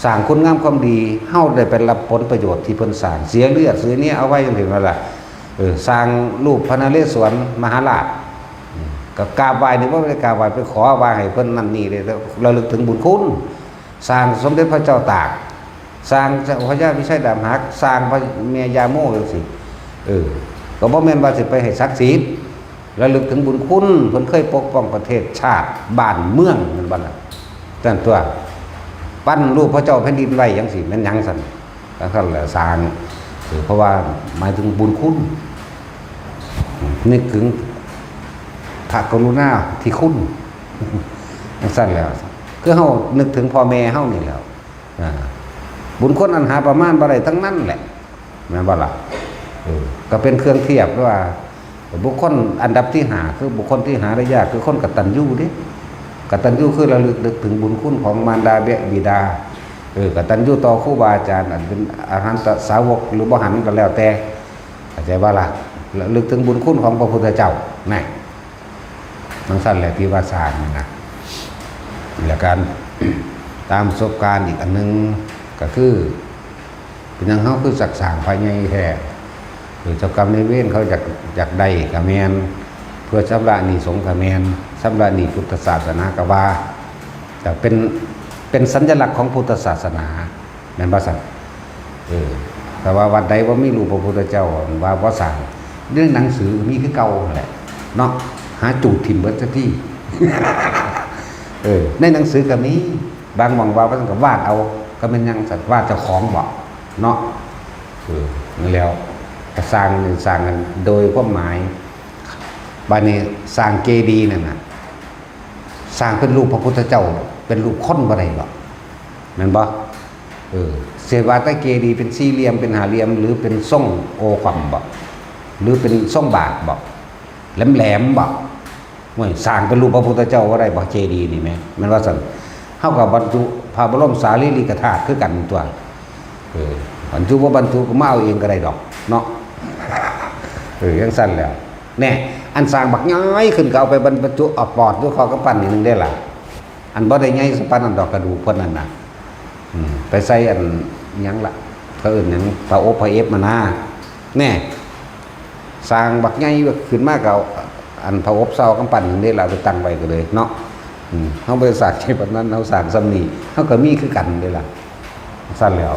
สร้างคุณงามความดี เฮาได้ไปรับผลประโยชน์ที่เพิ่นสร้าง เสียเลือดเสียเนื้อเอาไว้จั่งซี้นั่นล่ะ เออ สร้างรูปพระนเรศวรมหาราช อืม ก็กราบไหว้นี่บ่ได้กราบไหว้ ไปขอว่าให้เพิ่นนั่นนี่เด้ ระลึกถึงบุญคุณ สร้างสมเด็จพระเจ้าตาก สร้างเจ้าพญาพิชัยดาบหัก สร้างพระแม่ย่าโมจั่งซี้ เออ ไป ก็บ่แม่นว่าสิไปให้ศักดิ์สิทธิ์ ระลึกถึงบุญคุณ เพิ่นเคยปกป้องประเทศชาติบ้านเมือง แม่นบ่ล่ะ ซั่นตั๊ว ปั้นรูปพระเจ้าแผ่นดินไว้จังซี้ แม่นหยังซั่น จังซั่นแหละ สร้าง เออ เพราะว่าหมายถึงบุญคุณ นึกถึงพระกรุณาธิคุณ จังซั่นแหละ คือเฮานึกถึงพ่อแม่เฮานี่แหละ อ่า บุญคุณอันหาประมาณบ่ได้ทั้งนั้นแหละ แม่นบ่ล่ะ เออ ก็เป็นเครื่องเทียบว่า บุคคลอันดับที่ห้า คือบุคคลที่หาได้ยาก คือคนกตัญญูเด้ กตัญญูคือระลึกนึกถึงบุญคุณของมารดาบิดา เออ กตัญญูต่อครูบาอาจารย์ อันเป็นอรหันตสาวกหรือบ่หันก็แล้วแต่ เข้าใจบ่ล่ะ ระลึกถึงบุญคุณของพระพุทธเจ้า นะ จังซั่นแหละที่ว่าสร้างนี่นะ แล้วกัน ตามประสบการณ์อีกอันหนึ่งก็คือ เป็นหยังเฮาคือจักสร้างพระใหญ่แท้ หรือเจ้ากรรมนายเวรเขาอยาก อยากได้ก็แม่น เพื่อชำระหนี้สงฆ์ก็แม่น ชำระหนี้พุทธศาสนาก็ว่า แต่เป็น เป็นสัญลักษณ์ของพุทธศาสนา แม่นบ่ซั่น เออ แต่ว่าวัดใดบ่มีรูปพระพุทธเจ้า ว่าบ่สร้าง ในหนังสือมีคือเก่านั่นแหละ เนาะ หาจูดถิ่มเบิดซะที เออ ในหนังสือก็มี บางหม่องว่าว่าซั่นก็วาดเอา ก็แม่นหยังซั่น วาดเจ้าของบ่ เนาะ เออ นั่นแหล้ว ก็สร้างนี่สร้างกันโดยความหมาย บัดนี้สร้างเจดีย์นั่นน่ะ สร้างเป็นรูปพระพุทธเจ้า เป็นรูปคนบ่ได้บ่ แม่นบ่ เออ เสียว่าแต่เจดีย์เป็นสี่เหลี่ยม เป็นห้าเหลี่ยม หรือเป็นทรงโอความบ่ หรือเป็นทรงบาทบ่ แหลมๆบ่ โอ้ย สร้างเป็นรูปพระพุทธเจ้าบ่ได้บ่ เจดีย์นี่แหม แม่นว่าซั่น เฮาก็บรรจุพระบรมสารีริกธาตุคือกันตั๊ว เออ บรรจุบ่บรรจุก็มาเอาเองก็ได้ดอก เนาะ เออ จังซั่นแหล้ว แน่ อันสร้างบักใหญ่ขึ้นก็เอาไปบรรจุ เอาปอดอยู่คอกำปั้นนี่หนึ่งได้ล่ะ อันบ่ได้ใหญ่ส่ำปานนั้นดอก กระดูกเพิ่นนั่นน่ะ อืม ไปใส่อันหยังล่ะ เขาเอิ้นหยัง ผ้าอบผ้าเอฟมานะ แน่ สร้างบักใหญ่ขึ้นมาก็เอาอันผ้าอบเซากำปั้นนี่ล่ะไปตั้งไว้ก็เลยเนาะ อืม เฮาบ่ได้สร้างใหญ่ปานนั้น เฮาสร้างส่ำนี้ เฮาก็มีคือกันเด้ล่ะ ซั่นแหล้ว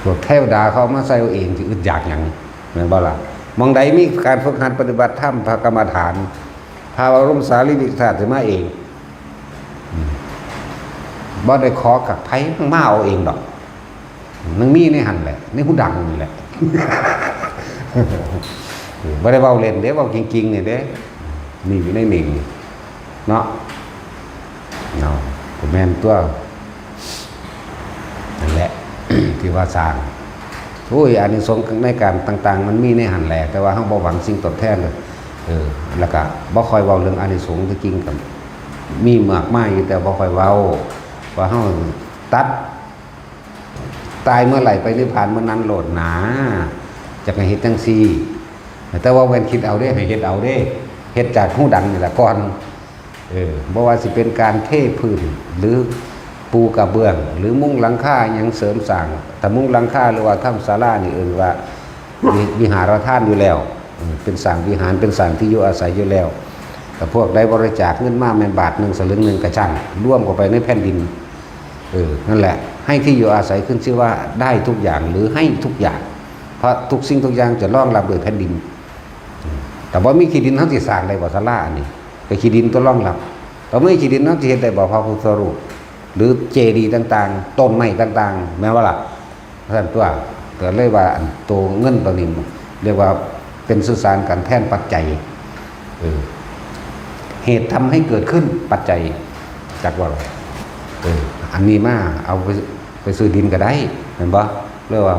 พวกเทวดาเขาเอามาใส่เอาเอง สิอึดอยากหยัง แม่นบ่ล่ะ หม่องใดมีการฝึกหัดปฏิบัติธรรม พระกรรมฐาน พระบรมสารีริกธาตุสิมาเอง อืม บ่ได้ขอกับไผ มันมาเอาเองดอก มันมีในหั่นแหละ ในหูดังนี่แหละ บ่ได้เว้าเล่นเด้ เว้าจริงๆ นี่เด้ นี่อยู่ในนี่ เนาะ เนาะ ก็แม่นตั๊ว นั่นแหละ ที่ว่าสร้าง โอ้ย อานิสงส์ในการต่างๆ มันมีในหั่นแหละ แต่ว่าเฮาบ่หวังสิ่งตอบแทนเลย เออ แล้วก็บ่ค่อยเว้าเรื่องอานิสงส์ ที่จริงก็มีมากมายอยู่ แต่บ่ค่อยเว้า ว่าเฮาตัด ตายเมื่อไหร่ไปนิพพานเมื่อนั้นโลดหนา จักให้เฮ็ดจังซี่ แต่ว่าแม่นคิดเอาเด้ ให้เฮ็ดเอาเด้ เฮ็ดจากหูดังนี่ล่ะก่อน เออ บ่ว่าสิเป็นการเทพื้น หรือปูกระเบื้อง หรือมุงหลังคาหยังเสริมสร้าง ถ้ามุงหลังคาหรือว่าทำศาลานี่เอิ้นว่า วิ- วิหารทานอยู่แล้ว เออ เป็นสร้างวิหาร เป็นสร้างที่อยู่อาศัยอยู่แล้ว แต่พวกใดบริจาคเงินมาแม่นบาทหนึ่งสลึงหนึ่งก็ช่าง รวมเข้าไปในแผ่นดิน เออ นั่นแหละ ให้ที่อยู่อาศัยขึ้นชื่อว่าได้ทุกอย่าง หรือให้ทุกอย่าง เพราะทุกสิ่งทุกอย่างจะรองรับโดยแผ่นดิน แต่บ่มีขี้ดิน เฮาสิสร้างได้บ่ศาลาอันนี้ ก็ขี้ดินตัวรองรับ แต่บ่มีขี้ดิน เฮาสิเฮ็ดได้บ่พระพุทธรูป หรือเจดีย์ต่างๆ ต้นไม้ต่างๆ แม่นบ่ล่ะ ซั่นตั๊ว ก็เลยว่าอันโตเงินตัวนี้ เรียกว่าเป็นสื่อสารกันแทนปัจจัย เออ เหตุทำให้เกิดขึ้นปัจจัย จักว่า เออ อันนี้มาเอาไป ไปซื้อดินก็ได้ แม่นบ่ เรียกว่า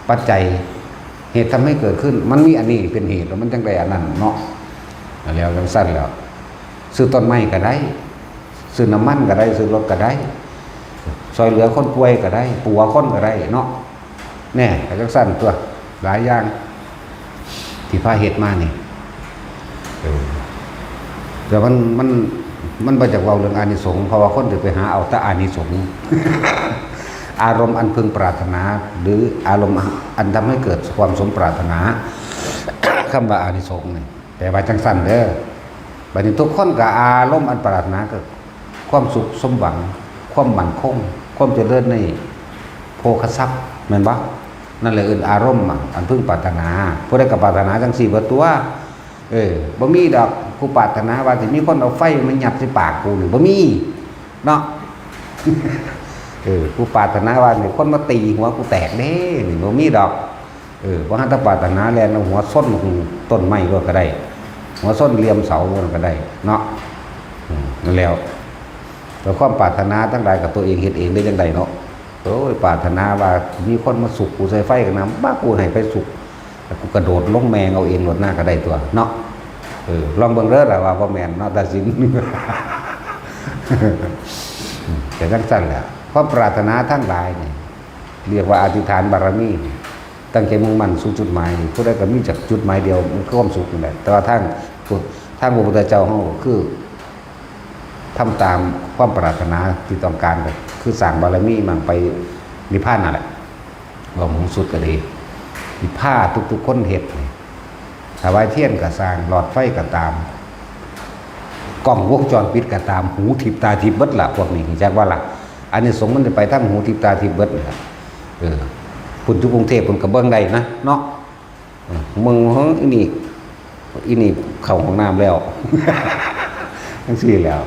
ปัจจัย เหตุทำให้เกิดขึ้น มันมีอันนี้เป็นเหตุ แล้วมันจังได้อันนั้นเนาะ แล้วจังซั่นแล้ว ซื้อต้นไม้ก็ได้ ซื้อน้ำมันก็ได้ ซื้อรถก็ได้ ซ่อยเหลือคนป่วยก็ได้ ปัวคนก็ได้เนาะ แน่ ก็จังซั่นตั๊ว หลายอย่าง ที่พาเฮ็ดมานี่ เออ แต่มัน มัน มันบ่อยากเว้าเรื่องอานิสงส์ เพราะว่าคนสิไปหาเอาแต่อานิสงส์ อารมณ์อันพึงปรารถนา หรืออารมณ์อันทำให้เกิดความสมปรารถนา คำว่าอานิสงส์นี่ แปลว่าจังซั่นเด้อ บัดนี้ทุกคนก็อารมณ์อันปรารถนาก็ความสุขสมหวัง ความมั่นคง ความเจริญในโภคทรัพย์ แม่นบ่ นั่นแหละเอิ้นอารมณ์อะ อันพึงปรารถนา ผู้ใดก็ปรารถนาจังซี่เบิดตัว เออ บ่มีดอก กูปรารถนาว่าสิมีคนเอาไฟมายัดใส่ปากกูนี่ บ่มี เนาะ เออ กูปรารถนาว่านี่คนมาตีหัวกูแตกเด้ นี่บ่มีดอก เออ บ่หันแต่ปรารถนาแล่นเอาหัวชนต้นไม้โลดก็ได้ หัวชนเหลี่ยมเสาโลดก็ได้ เนาะ อืม นั่นแหล้ว แต่ความปรารถนาทั้งหลายกับตัวเองเฮ็ดเองได้จังใดเนาะ โอ้ย ปรารถนาว่ามีคนมาสุกกูใส่ไฟกันนะ บ้า กูให้ไปสุก แล้วกูกระโดดลงแมงเอาเองโลดหน้าก็ได้ตัวเนาะ เออ ลองเบิ่งเด้อล่ะว่าบ่แม่นเนาะ ตาสิน แต่จังซั่นแหละ ความปรารถนาทั้งหลายนี่ เรียกว่าอธิษฐานบารมีนี่ ตั้งใจมุ่งมั่นสู่จุดหมายนี่ ผู้ใดก็มีจักจุดหมายเดียว มันคือความสุขนี่แหละ แต่ว่าทาง ทางพระพุทธเจ้าเฮาก็คือ ทำตามความปรารถนาที่ต้องการ ก็คือสร้างบารมีมั่งไปนิพพานนั่นแหละ เว้าหมู่สุดก็ดี ที่พาทุกๆคนเฮ็ดนี่ ถวายเทียนก็สร้าง หลอดไฟก็ตาม กล้องวงจรปิดก็ตาม หูทิพย์ตาทิพย์เบิดล่ะ พวกนี้ จักว่าล่ะ อานิสงส์มันจะไปทางหูทิพย์ตาทิพย์เบิดนี่ล่ะ เออ พุ้นอยู่กรุงเทพฯพุ้นก็เบิ่งได้นะ เนาะ เออ มึง เฮ้ย อีนี่ อีนี่เข้าห้องน้ำแล้ว จังซี่แหล้ว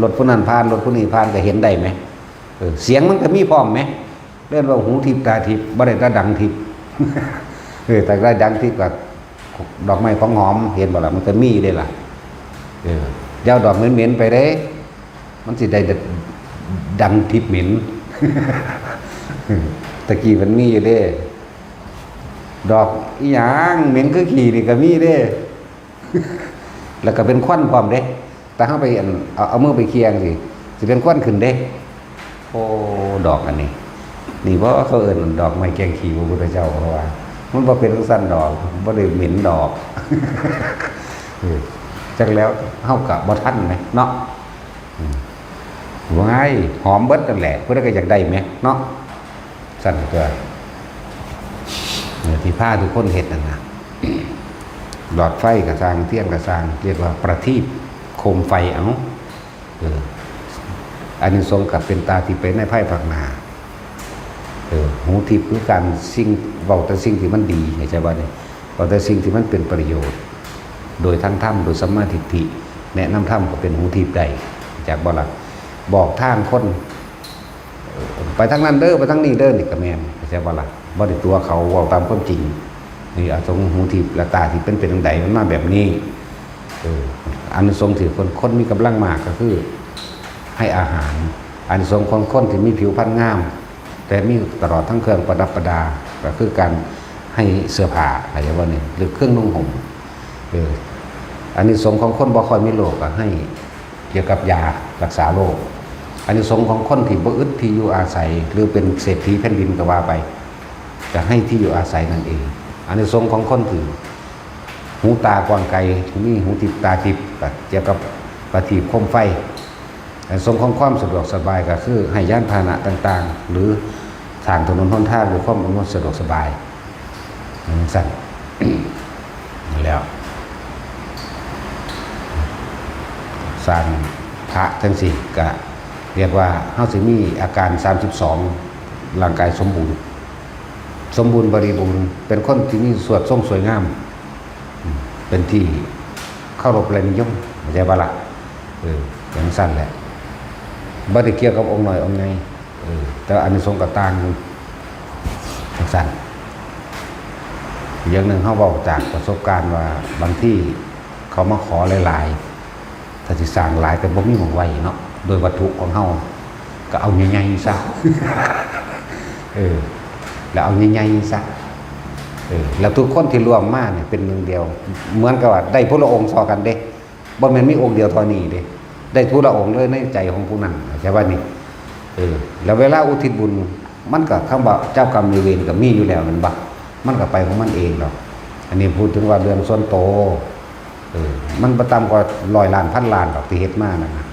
รถผู้นั้นผ่าน รถผู้นี้ผ่านก็เห็นได้ไหม เออ เสียงมันก็มีพร้อมไหม เรียกว่าหูทิพย์ตาทิพย์ บ่ได้แต่ดังทิพย์ เออ แต่ได้ดังทิพย์ก็ดอกไม้ของหอม เห็นบ่ล่ะ มันก็มีเด้ล่ะ เออ อย่าเอาดอกเหม็นๆไปเด้ มันสิได้ดังทิพย์เหม็น ตะกี้มันมีอยู่เด้ ดอกอีหยังเหม็นคือขี้นี่ก็มีเด้ แล้วก็เป็นควันพร้อมเด้ แต่เฮาไปอัน เอา เอามือไปเคลียร์จั่งซี้ สิเป็นควันขึ้นเด้ โอ้ ดอกอันนี้ นี่บ่เขาเอิ้นดอกไม้แกงขี้พระพุทธเจ้า เพราะว่า มันบ่เป็นจั่งซั้นดอก บ่ได้เหม็นดอก เออ จักแล้วเฮาก็บ่ทันแหมเนาะ อืม ว้าย หอมเบิดนั่นแหละ ผู้ใดก็อยากได้แหมเนาะ ซั่นตัว เออ ที่พาทุกคนเฮ็ดนั่นน่ะ หลอดไฟก็ซ่าง เทียนก็ซ่าง เรียกว่าประทีปโคมไฟ เอ้า เออ อานิสงส์ก็เป็นตาทิพย์ไปในภายภาคหน้า เออ หูทิพย์คือการสิ่ง เว้าแต่สิ่งที่มันดี เข้าใจบ่นี่ เว้าแต่สิ่งที่มันเป็นประโยชน์ โดยทางธรรม โดยสัมมาทิฏฐิ แนะนำธรรมก็เป็นหูทิพย์ได้ จักบ่ล่ะ บอกทางคน เออ ไปทางนั้นเด้อ ไปทางนี้เด้อ นี่ก็แม่น เข้าใจบ่ล่ะ บ่ได้ตั๋วเขา เว้าตามความจริง นี่อาสงส์หูทิพย์และตาทิพย์เป็น เป็นจั่งใด มันมาแบบนี้ เออ อานิสงส์ที่คน คนมีกำลังมากก็คือ ให้อาหาร อานิสงส์ของคนที่มีผิวพรรณงาม แต่มีตลอดทั้งเครื่องประดับประดา ก็คือการให้เสื้อผ้า เข้าใจบ่นี่ หรือเครื่องนุ่งห่ม เออ อานิสงส์ของคนบ่ค่อยมีโรคก็ให้เกี่ยวกับยารักษาโรค อานิสงส์ของคนที่บ่อึดที่อยู่อาศัย หรือเป็นเศรษฐีแผ่นดินก็ว่าไป ก็ให้ที่อยู่อาศัยนั่นเอง อานิสงส์ของคนที่หูตากว้างไกล มีหูทิพย์ตาทิพย์ ก็เกี่ยวกับประทีปโคมไฟ อานิสงส์ของความสะดวกสบายก็คือให้ยานพาหนะต่างๆ หรือสร้างถนนหนทางด้วยความอำนวยสะดวกสบาย จั่งซั้น แล้ว สร้างพระจั่งซี้ก็เรียกว่าเฮาสิมีอาการสามสิบสอง ร่างกายสมบูรณ์ สมบูรณ์บริบูรณ์ เป็นคนที่มีสวดทรงสวยงาม อืม เป็นที่เคารพและนิยม เข้าใจบ่ล่ะ เออ จั่งซั้นแหละ บ่ได้เกี่ยวกับองค์น้อยองค์ใหญ่ เออ แต่อานิสงส์ก็ต่างอยู่ จั่งซั้น อย่างหนึ่งเฮาเว้าจากประสบการณ์ว่า บางทีเขามาขอหลายๆ ถ้าสิสร้างหลายก็บ่มีหม่องไว้เนาะ โดยวัตถุของเฮา ก็เอาใหญ่ๆซะ เออ แล้วเอาใหญ่ๆซะ เออ แล้วทุกคนที่ร่วมมาเนี่ยเป็นหนึ่งเดียว เหมือนกับว่าได้ผู้ละองค์ซ้อกันเด้ บ่แม่นมีองค์เดียวเท่านี้เด้ ได้ผู้ละองค์เลยในใจของผู้นั้น เข้าใจบ่นี่ เออ แล้วเวลาอุทิศบุญ มันก็คำว่าเจ้ากรรมนายเวรก็มีอยู่แล้วแม่นบ่ มันก็ไปของมันเองดอก อันนี้พูดถึงว่าเรื่องส่วนโต เออ มันบ่ต่ำกว่าร้อยล้านพันล้านดอกที่เฮ็ดมานั่นน่ะ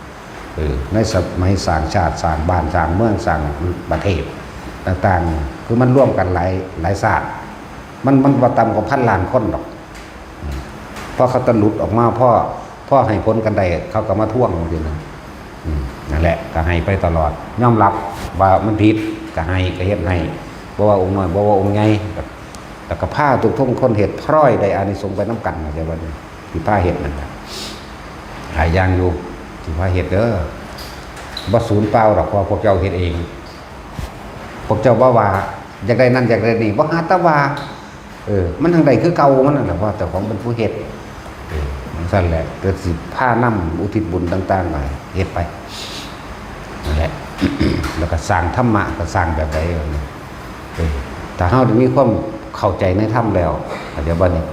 เออ ในสมัยสร้างชาติ สร้างบ้าน สร้างเมือง สร้างประเทศต่างๆ คือมันรวมกันหลาย หลายชาติ มัน มันบ่ต่ำกว่าพันล้านคนดอก อืม พอเขาตะหลุดออกมา พอ พอให้ผลกันได้ เขาก็มาทวงจั่งซี้นะ อืม นั่นแหละ ก็ให้ไปตลอด ยอมรับว่ามันผิด ก็ให้ ก็เฮ็ดให้ บ่ว่าองค์น้อย บ่ว่าองค์ใหญ่ แล้วก็พาทุกๆคนเฮ็ด พลอยได้อานิสงส์ไปนำกัน เข้าใจบ่นี่ ที่พาเฮ็ดนั่นน่ะ หลายอย่างอยู่ ที่พาเฮ็ดเด้อ บ่สูญเปล่าดอก เพราะว่าพวกเจ้าเฮ็ดเอง พวกเจ้าบ่ว่า อยากได้นั่นอยากได้นี่ บ่หาแต่ว่า เออ มันทั้งใดคือเก่ามันนั่นแหละ เพราะเจ้าของเป็นผู้เฮ็ด เออ จั่งซั่นแหละ ก็สิพานำอุทิศบุญต่างๆ ไป เฮ็ดไป นั่นแหละ แล้วก็สร้างธรรมะ ก็สร้างแบบใดวะเนี่ย เออ ถ้าเฮาได้มีความเข้าใจในธรรมแล้ว เข้าใจบ่นี่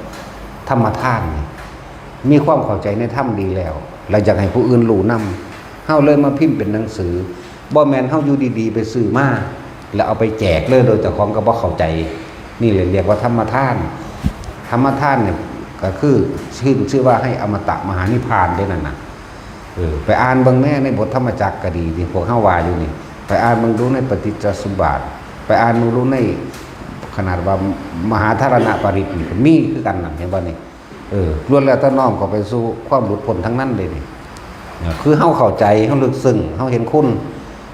ธรรมทานนี่ มีความเข้าใจในธรรมดีแล้ว แล้วอยากให้ผู้อื่นรู้นำ เฮาเลยมาพิมพ์เป็นหนังสือ บ่แม่นเฮาอยู่ดีๆ ไปซื้อมา แล้วเอาไปแจกเลย โดยเจ้าของก็บ่เข้าใจ นี่แหละเรียกว่าธรรมทาน ธรรมทานเนี่ยก็คือชื่อ ชื่อว่าให้อมตะมหานิพพานเด้นั่นน่ะ เออ ไปอ่านเบิ่งแน่ในบทธรรมจักรก็ดี ที่พวกเฮาว่าอยู่นี่ ไปอ่านเบิ่งดูในปฏิจจสมบัติ ไปอ่านเบิ่งดูใน ขนาดว่ามหาธารณปริตรนี่ก็มีคือกันนั่น เห็นบ่นี่ เออ ล้วนแล้วแต่น้อมเข้าไปสู่ความหลุดพ้นทั้งนั้นเลยนี่ เนี่ย คือเฮาเข้าใจ เฮาลึกซึ้ง เฮาเห็นคุณ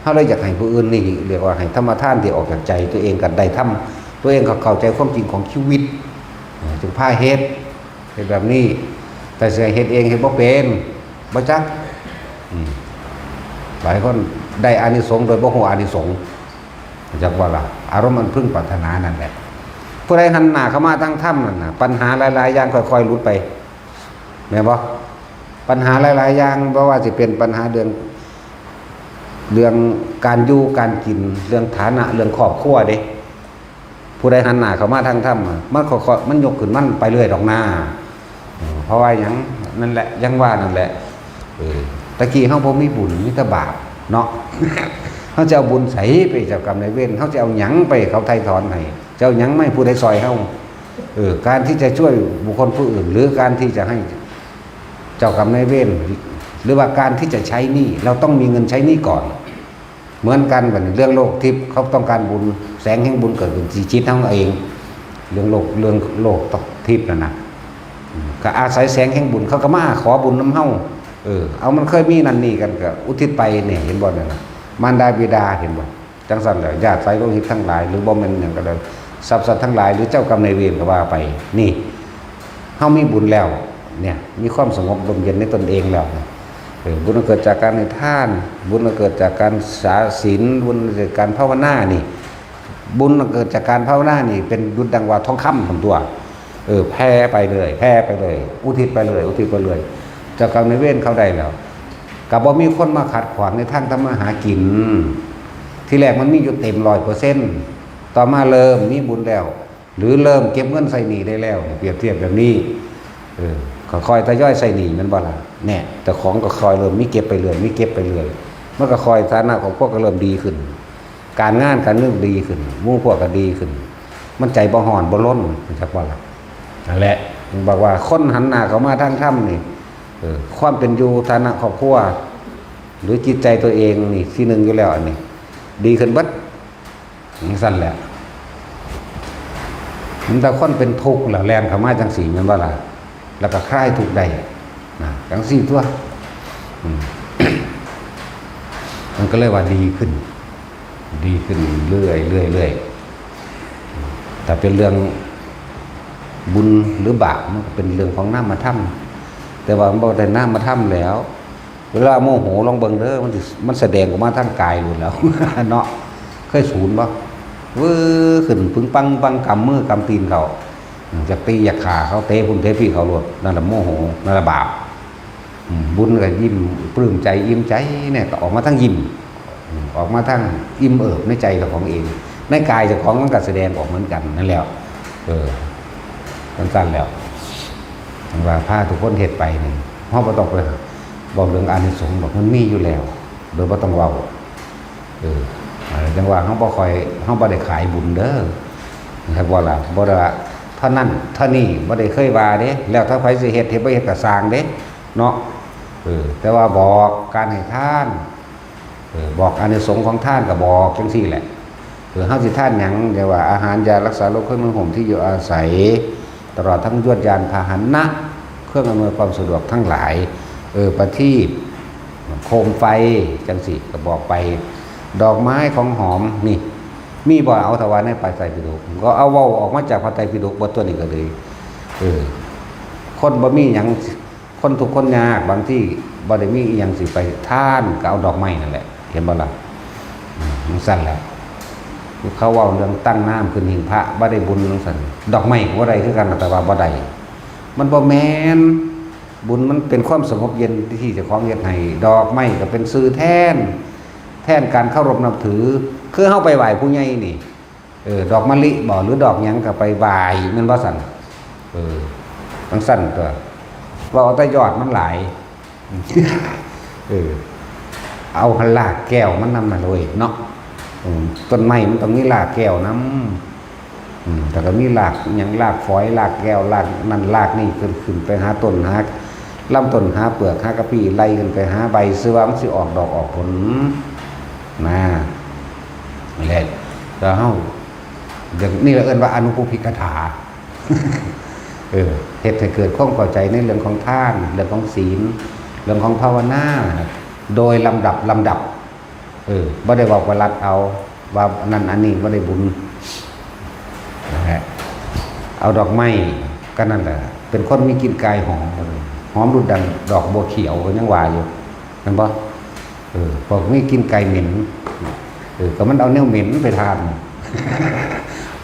เฮาเลยอยากให้ผู้อื่น นี่เรียกว่าให้ธรรมทานที่ออกจากใจตัวเอง ก็ได้ธรรม ตัวเองก็เข้าใจความจริงของชีวิต เออ จึงพาเฮ็ด เฮ็ดแบบนี้ แต่สิให้เฮ็ดเอง เฮ็ดบ่เป็น บ่จัก อืม หลายคนได้อานิสงส์โดยบ่ฮู้อานิสงส์ จักว่าล่ะ อารมณ์อันพึงปรารถนานั่นแหละ ผู้ใดหันหน้าเข้ามาทางธรรมนั่นน่ะ ปัญหาหลายๆ อย่างค่อยๆ หลุดไป แม่นบ่ ปัญหาหลายๆ อย่าง บ่ว่าสิเป็นปัญหาเรื่อง เรื่องการอยู่การกิน เรื่องฐานะ เรื่องครอบครัวเด้ ผู้ใดหันหน้าเข้ามาทางธรรมอะ มันค่อยๆ มันยกขึ้นมันไปเรื่อยดอกนา เออ เพราะว่าหยัง นั่นแหละ ยังว่านั่นแหละ เออ ตะกี้เฮาบ่มีบุญ มีแต่บาปเนาะ เฮาจะเอาบุญใสไปเจ้ากรรมนายเวร เฮาจะเอาหยังไปเขาไถ่ถอนให้ จะเอาหยังมาให้ผู้ใดซอยเฮา เออ การที่จะช่วยบุคคลผู้อื่น หรือการที่จะให้เจ้ากรรมนายเวร หรือว่าการที่จะใช้หนี้ เราต้องมีเงินใช้หนี้ก่อน เหมือนกันบัดนี้ เรื่องโลกทิพย์ เขาต้องการบุญ แสงแห่งบุญเกิดขึ้นที่จิตเฮาเอง เรื่องโลก เรื่องโลกทิพย์นั่นน่ะ อืม ก็อาศัยแสงแห่งบุญ เขาก็มาขอบุญนำเฮา เออ เอา มันเคยมีนั่นนี่กัน ก็อุทิศไปเนี่ย เห็นบ่นั่นน่ะ มารดาบิดา เห็นบ่ จั่งซั่นแหละ ญาติสายโลหิตทั้งหลาย หรือบ่แม่นหยังก็แล้ว สรรพสัตว์ทั้งหลาย หรือเจ้ากรรมนายเวรก็ว่าไป นี่ เฮามีบุญแล้ว เนี่ย มีความสงบร่มเย็นในตนเองแล้วเนี่ย เออ บุญเกิดจากการให้ทาน บุญเกิดจากการสาศีล บุญเกิดจากการภาวนานี่ บุญเกิดจากการภาวนานี่ เป็นดุจดังว่าทองคำหั่นตั๊ว เออ แผ่ไปเลย แผ่ไปเลย อุทิศไปเลย อุทิศไปเลย เจ้ากรรมนายเวรเขาได้แล้ว ก็บ่มีคนมาขัดขวางในทางทำมาหากิน ที่แรกมันมีอยู่เต็มร้อยเปอร์เซ็นต์ ต่อมาเริ่มมีบุญแล้ว หรือเริ่มเก็บเงินใส่หนี้ได้แล้ว เปรียบเทียบแบบนี้ เออ ค่อยๆ ทยอยใส่หนี้แม่นบ่ล่ะ แน่ เจ้าของก็ค่อยเริ่มมีเก็บไปเรื่อย มีเก็บไปเรื่อย มันก็ค่อย ฐานะครอบครัวก็เริ่มดีขึ้น การงานการเงินดีขึ้น หมู่พวกก็ดีขึ้น มันใจบ่ฮ้อนบ่ลน จักบ่ล่ะ นั่นแหละ บอกว่าคนหันหน้าเข้ามาทางธรรมนี่ เออ ความเป็นอยู่ ฐานะครอบครัว หรือจิตใจตัวเองนี่ ที่หนึ่งอยู่แล้ว อันนี้ ดีขึ้นเบิด จั่งซั่นแหละ มันแต่คนเป็นทุกข์แล้วแล่นเข้ามาจั่งซี่แม่นบ่ล่ะ แล้วก็คลายทุกข์ได้ นะ จั่งซี่ตั๊ว อืม มันก็เลยว่าดีขึ้น ดีขึ้นเรื่อยๆ เรื่อยๆ ถ้าเป็นเรื่องบุญหรือบาป มันก็เป็นเรื่องของนามธรรม แต่ว่ามันบ่ได้นามธรรมแล้ว เวลาโมโหลองเบิ่งเด้อ มันสิ มันแสดงออกมาทางกายโลดแล้ว เนาะ เคยสูนบ่ วื้อขึ้นปึงปังปัง กำมือกำตีนเขา อยากตีอยากฆ่าเขา เตะพุ้นเตะพี้เขาโลด นั่นล่ะโมโห นั่นล่ะบาป อืม บุญก็ยิ้มปลื้มใจอิ่มใจเนี่ย ก็ออกมาทั้งยิ้ม อืม ออกมาทั้งอิ่มเอิบในใจเจ้าของเอง ในกายเจ้าของมันก็แสดงออกเหมือนกันนั่นแหละ เออ จั่งซั่นแล้ว ว่าพาทุกคนเฮ็ดไปนี่ เฮาบ่ต้องไปเว้าเรื่องอานิสงส์ดอก มันมีอยู่แล้ว โดยบ่ต้องเว้า เออ จั่งว่าเฮาบ่ค่อย เฮาบ่ได้ขายบุญเด้อ เห็นบ่ล่ะ บ่ได้ว่าเท่านั้นเท่านี้ บ่ได้เคยว่าเด้ แล้วแต่ไผสิเฮ็ด เฮ็ดบ่เฮ็ดก็ซ่างเด้ เนาะ เออ แต่ว่าบอกการให้ทาน เออ บอกอานิสงส์ของทานก็บอกจั่งซี่แหละ เออ เฮาสิทานหยัง เรียกว่าอาหาร ยารักษาโรค เครื่องนุ่งห่ม ที่อยู่อาศัย ตลอดทั้งยวดยานพาหนะ เครื่องอำนวยความสะดวกทั้งหลาย เออ ประทีป โคมไฟ จั่งซี่ก็บอกไป ดอกไม้ของหอม นี่ มีบ่ เอา ถ้าว่าในพระไตรปิฎก ก็เอาเว้าออกมาจากพระไตรปิฎกบ่ ตัวนี้ก็เลย เออ คนบ่มีหยัง คนทุกข์คนยาก บางทีบ่ได้มีอีหยังสิไปทาน ก็เอาดอกไม้นั่นแหละ เห็นบ่ล่ะ อืม จั่งซั่นแหละ เขาเว้าเรื่องตั้งน้ำขึ้นหิ้งพระ บ่ได้บุญจั่งซั่น ดอกไม้ก็บ่ได้คือกัน แต่ว่าบ่ได้ มันบ่แม่น บุญมันเป็นความสงบเย็นที่เจ้าของเฮ็ดให้ ดอกไม้ก็เป็นสื่อแทน แทนการเคารพนับถือ คือเฮาไปไหว้ผู้ใหญ่นี่ เออ ดอกมะลิบ่ หรือดอกหยังก็ไปไหว้ แม่นบ่ซั่น เออ จั่งซั่นตัว เว้าเอาแต่ยอดมันหลาย เออ เอารากแก้วมันนำมาเลยเนาะ อืม ต้นไม้มันต้องมีรากแก้วนำ อืม แต่ก็มีรากหยัง รากฝอย รากแก้ว รากนั่นรากนี่ ขึ้น ขึ้นไปหาต้น หาลำต้น หาเปลือก หากะพี้ ไล่ขึ้นไปหาใบ ซื่อว่ามันสิออกดอกออกผล นะ นั่นแหละ แล้วเฮา เดี๋ยวนี้เราเอิ้นว่าอนุปุพพิกถา เออ เฮ็ดให้เกิดความเข้าใจในเรื่องของทาน เรื่องของศีล เรื่องของภาวนา โดยลำดับ ลำดับ เออ บ่ได้เว้าประหลัดเอา ว่าอันนั้นอันนี้บ่ได้บุญ นะฮะ เอาดอกไม้ก็นั่นแหละ เป็นคนมีกลิ่นกายหอม หอมดุจดังดอกบัวเขียว ก็ยังว่าอยู่ แม่นบ่ เออ พวกมีกลิ่นกายเหม็น เออ ก็มันเอาแนวเหม็นไปทาน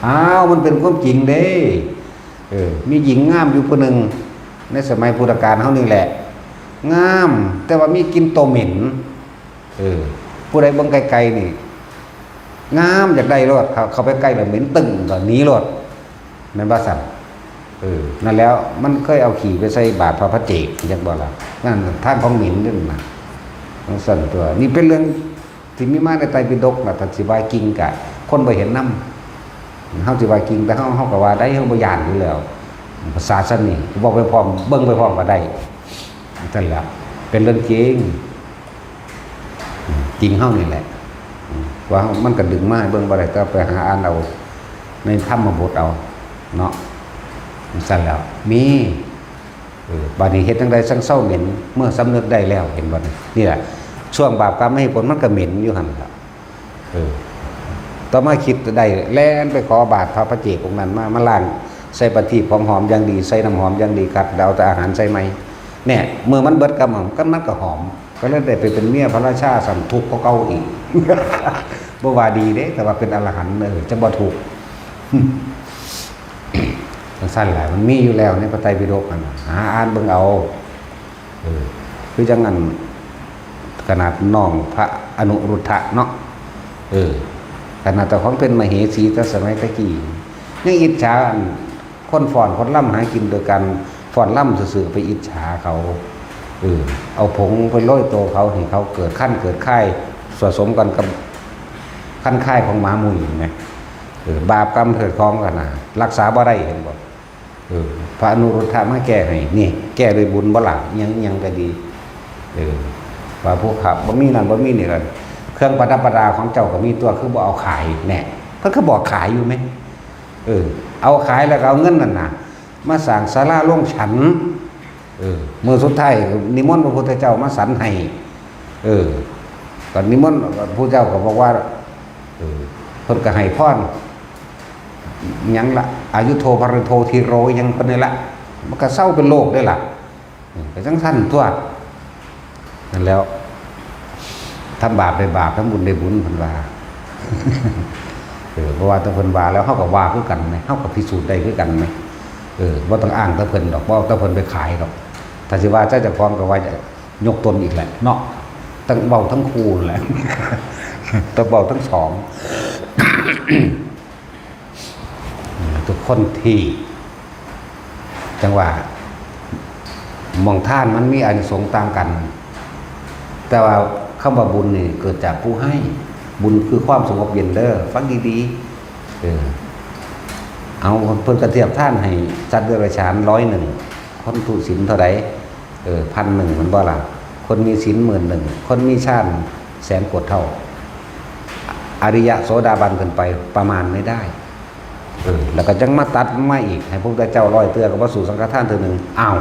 อ้าว มันเป็นความจริงเด้ เออ มีหญิงงามอยู่ผู้หนึ่ง ในสมัยพุทธกาลเฮานี่แหละ งาม แต่ว่ามีกลิ่นตัวเหม็น เออ ผู้ใดเบิ่งไกลๆนี่ งาม อยากได้โลด เข้า เข้าไปใกล้แล้วเหม็นตึ้ง ก็หนีโลด แม่นบ่ซั่น เออ นั่นแล้ว มันเคยเอาขี้ไปใส่บาตรพระปัจเจก จักบ่ล่ะ นั่นทางของเหม็นเด้อนั่นน่ะ จั่งซั่นตัว นี่เป็นเรื่องที่มีมาในไตรปิฎกน่ะ ถ้าสิว่าจริงกะ คนบ่เห็นนำ เฮาสิว่าจริง แต่เฮา เฮาก็ว่าได้ เฮาบ่ย้านอยู่แล้ว ภาษาซั่นนี่ เว้าไปพร้อม เบิ่งไปพร้อมก็ได้ ซั่นแหละ เป็นเรื่องจริง จริงเฮานี่แหละ ว่ามันก็ดึงมาให้เบิ่งบ่ได้ ก็ไปหาอ่านเอาในธรรมบทเอา เนาะ ซั่นแหล้ว มี เออ บัดนี้เฮ็ดจั่งใดจั่งเซาเหม็น เมื่อสำนึกได้แล้ว เห็นบ่นี่ นี่แหละ ช่วงบาปกรรมไม่ให้ผล มันก็เหม็นอยู่หั่นล่ะ เออ ต่อมาคิดได้ แล่นไปขอบาตรพระปัจเจกองค์นั้นมา มาล้าง ใส่ประทีปหอมๆอย่างดี ใส่น้ำหอมอย่างดี ขัด แล้วเอาแต่อาหารใส่ใหม่ เนี่ย เมื่อมันเบิดกรรม ก็มันก็หอม ก็เลยได้ไปเป็นเมียพระราชา ซ้ำทุกข์กว่าเก่าอีก บ่ว่าดีเด้ แต่ว่าเป็นอรหันต์ เออ จะบ่ทุกข์ จั่งซั่นแหละ มันมีอยู่แล้วในพระไตรปิฎกนั่นน่ะ หาอ่านเบิ่งเอา เออ คือจั่งนั้น ขนาดน้องพระอนุรุทธะเนาะ เออ ขนาดเจ้าของเป็นมเหสีแต่สมัยตะกี้ ยังอิจฉาอันคนฟ้อนคนรำหากินโดยการฟ้อนรำซื่อๆ ไปอิจฉาเขา เออ เอาผงไปโรยตัวเขา ให้เขาเกิดคันเกิดคาย สะสมกันกับคันคายของหมาหมู่ เห็นไหม เออ บาปกรรมเถิดของกันนะ รักษาบ่ได้ เห็นบ่ เออ พระอนุรุทธะมาแก้ให้ นี่ แก้ด้วยบุญบ่ล่ะ ยัง ยังก็ดี เออ ว่าผู้ขับบ่มีนั่นบ่มีนี่กัน เครื่องประดับประดาของเจ้าก็มีตัว คือบ่เอาขาย แน่ เพิ่นก็บอกขายอยู่ไหม เออ เอาขายแล้วก็เอาเงินนั่นน่ะ มาสร้างศาลาโรงฉัน เออ มื้อสุดท้ายนิมนต์พระพุทธเจ้ามาฉันให้ เออ ก็นิมนต์ พระพุทธเจ้าก็บอกว่า เออ เพิ่นก็ให้พร หยังละ อายุโท ภะริโท ธีโร หยังเพิ่นนี่ละ มันก็เซาเป็นโรคได้ล่ะ เออ ก็จั่งซั่นตัว นั่นแล้ว ทำบาปได้บาป ทำบุญได้บุญ เพิ่นว่า เออ เพราะว่าแต่เพิ่นว่าแล้ว เฮาก็ว่าคือกันแหม เฮาก็พิสูจน์ได้คือกันแหม เออ บ่ต้องอ้างแต่เพิ่นดอก บ่เอาแต่เพิ่นไปขายดอก ถ้าสิว่าแต่เจ้าของก็ว่ายกตนอีกแหละเนาะ ทั้งเว้าทั้งคู่นั่นแหละ ทั้งเว้าทั้งสอง ทุกคนที่ จั่งว่า หม่องทานมันมีอานิสงส์ต่างกัน แต่ว่าคำว่าบุญนี่เกิดจากผู้ให้ บุญคือความสงบเย็นเด้อ ฟังดีๆ เออ เอา เพิ่นก็เทียบทานให้สัตว์เดรัจฉานร้อยหนึ่ง คนทุศีลเท่าใด เออ พันหนึ่ง แม่นบ่ล่ะ คนมีศีลหมื่นหนึ่ง คนมีฌานแสนโกฏเท่า อริยะโสดาบันขึ้นไปประมาณไม่ได้ เออ แล้วก็จั่งมาตัดมาอีก ให้พระพุทธเจ้าร้อยเทื่อก็บ่สู้สังฆทานเทื่อหนึ่ง อ้าว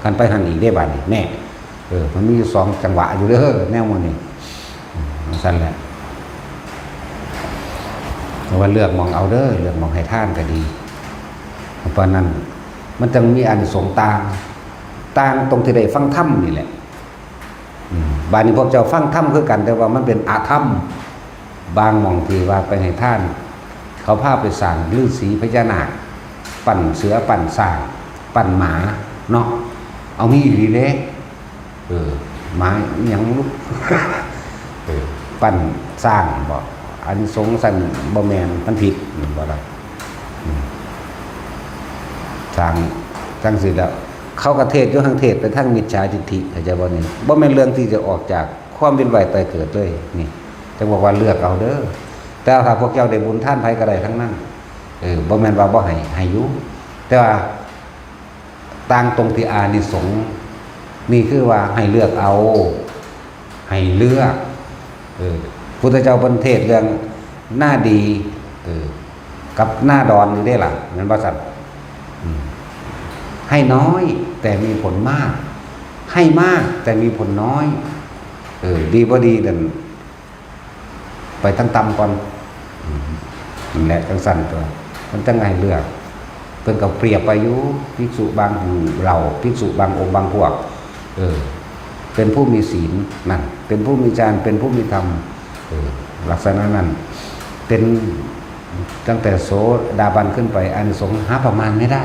กันไปหั่นอีกเด้บาดนี้ แน่ เออ มันมีอยู่สองจังหวะอยู่เด้อ แนวหมู่นี้ อืม จั่งซั่นแหละ ว่าเลือกหม่องเอาเด้อ เลือกหม่องให้ทานก็ดี เพราะนั้นมันจั่งมีอานิสงส์ต่าง ต่างตรงที่ได้ฟังธรรมนี่แหละ อืม บาดนี้พวกเจ้าฟังธรรมคือกัน แต่ว่ามันเป็นอธรรม บางหม่องที่ว่าไปให้ทาน เขาพาไปสร้างฤๅษีพญานาค ปั้นเสือ ปั้นช้าง ปั้นหมา เนาะ เอามีอีหลีเด้ เออ หมาอิหยังลูก เออ ปั้นช้างบ่ อานิสงส์ซั่นบ่แม่น มันผิด แม่นบ่ล่ะ อืม ช้าง จั่งซี้แล้ว เขาก็เทศน์อยู่ หั้นเทศน์ไปทางมิจฉาทิฏฐิ เข้าใจบ่นี่ บ่แม่นเรื่องที่จะออกจากความเวียนว่ายตายเกิดเลย นี่ จั่งบอกว่าเลือกเอาเด้อ แต่ถ้าพวกเจ้าได้บุญทานไผก็ได้ทั้งนั้น เออ บ่แม่นว่าบ่ให้ ให้อยู่ แต่ว่า ต่างตรงที่อานิสงส์ นี่คือว่าให้เลือกเอา ให้เลือก เออ พุทธเจ้าเพิ่นเทศน์เรื่องนาดี เออ กับนาดอนนี่เด้ล่ะ แม่นบ่ซั่น อืม ให้น้อยแต่มีผลมาก ให้มากแต่มีผลน้อย เออ ดีบ่ดีนั่น ไปทางต่ำก่อน อืม นั่นแหละ จั่งซั่นตั๊ว มันจั่งให้เลือก เพิ่นก็เปรียบไปอยู่ ภิกษุบางหมู่เหล่า ภิกษุบางองค์บางพวก เออ เป็นผู้มีศีลนั่น เป็นผู้มีฌาน เป็นผู้มีธรรม เออ ลักษณะนั้น เป็นตั้งแต่โสดาบันขึ้นไป อานิสงส์หาประมาณไม่ได้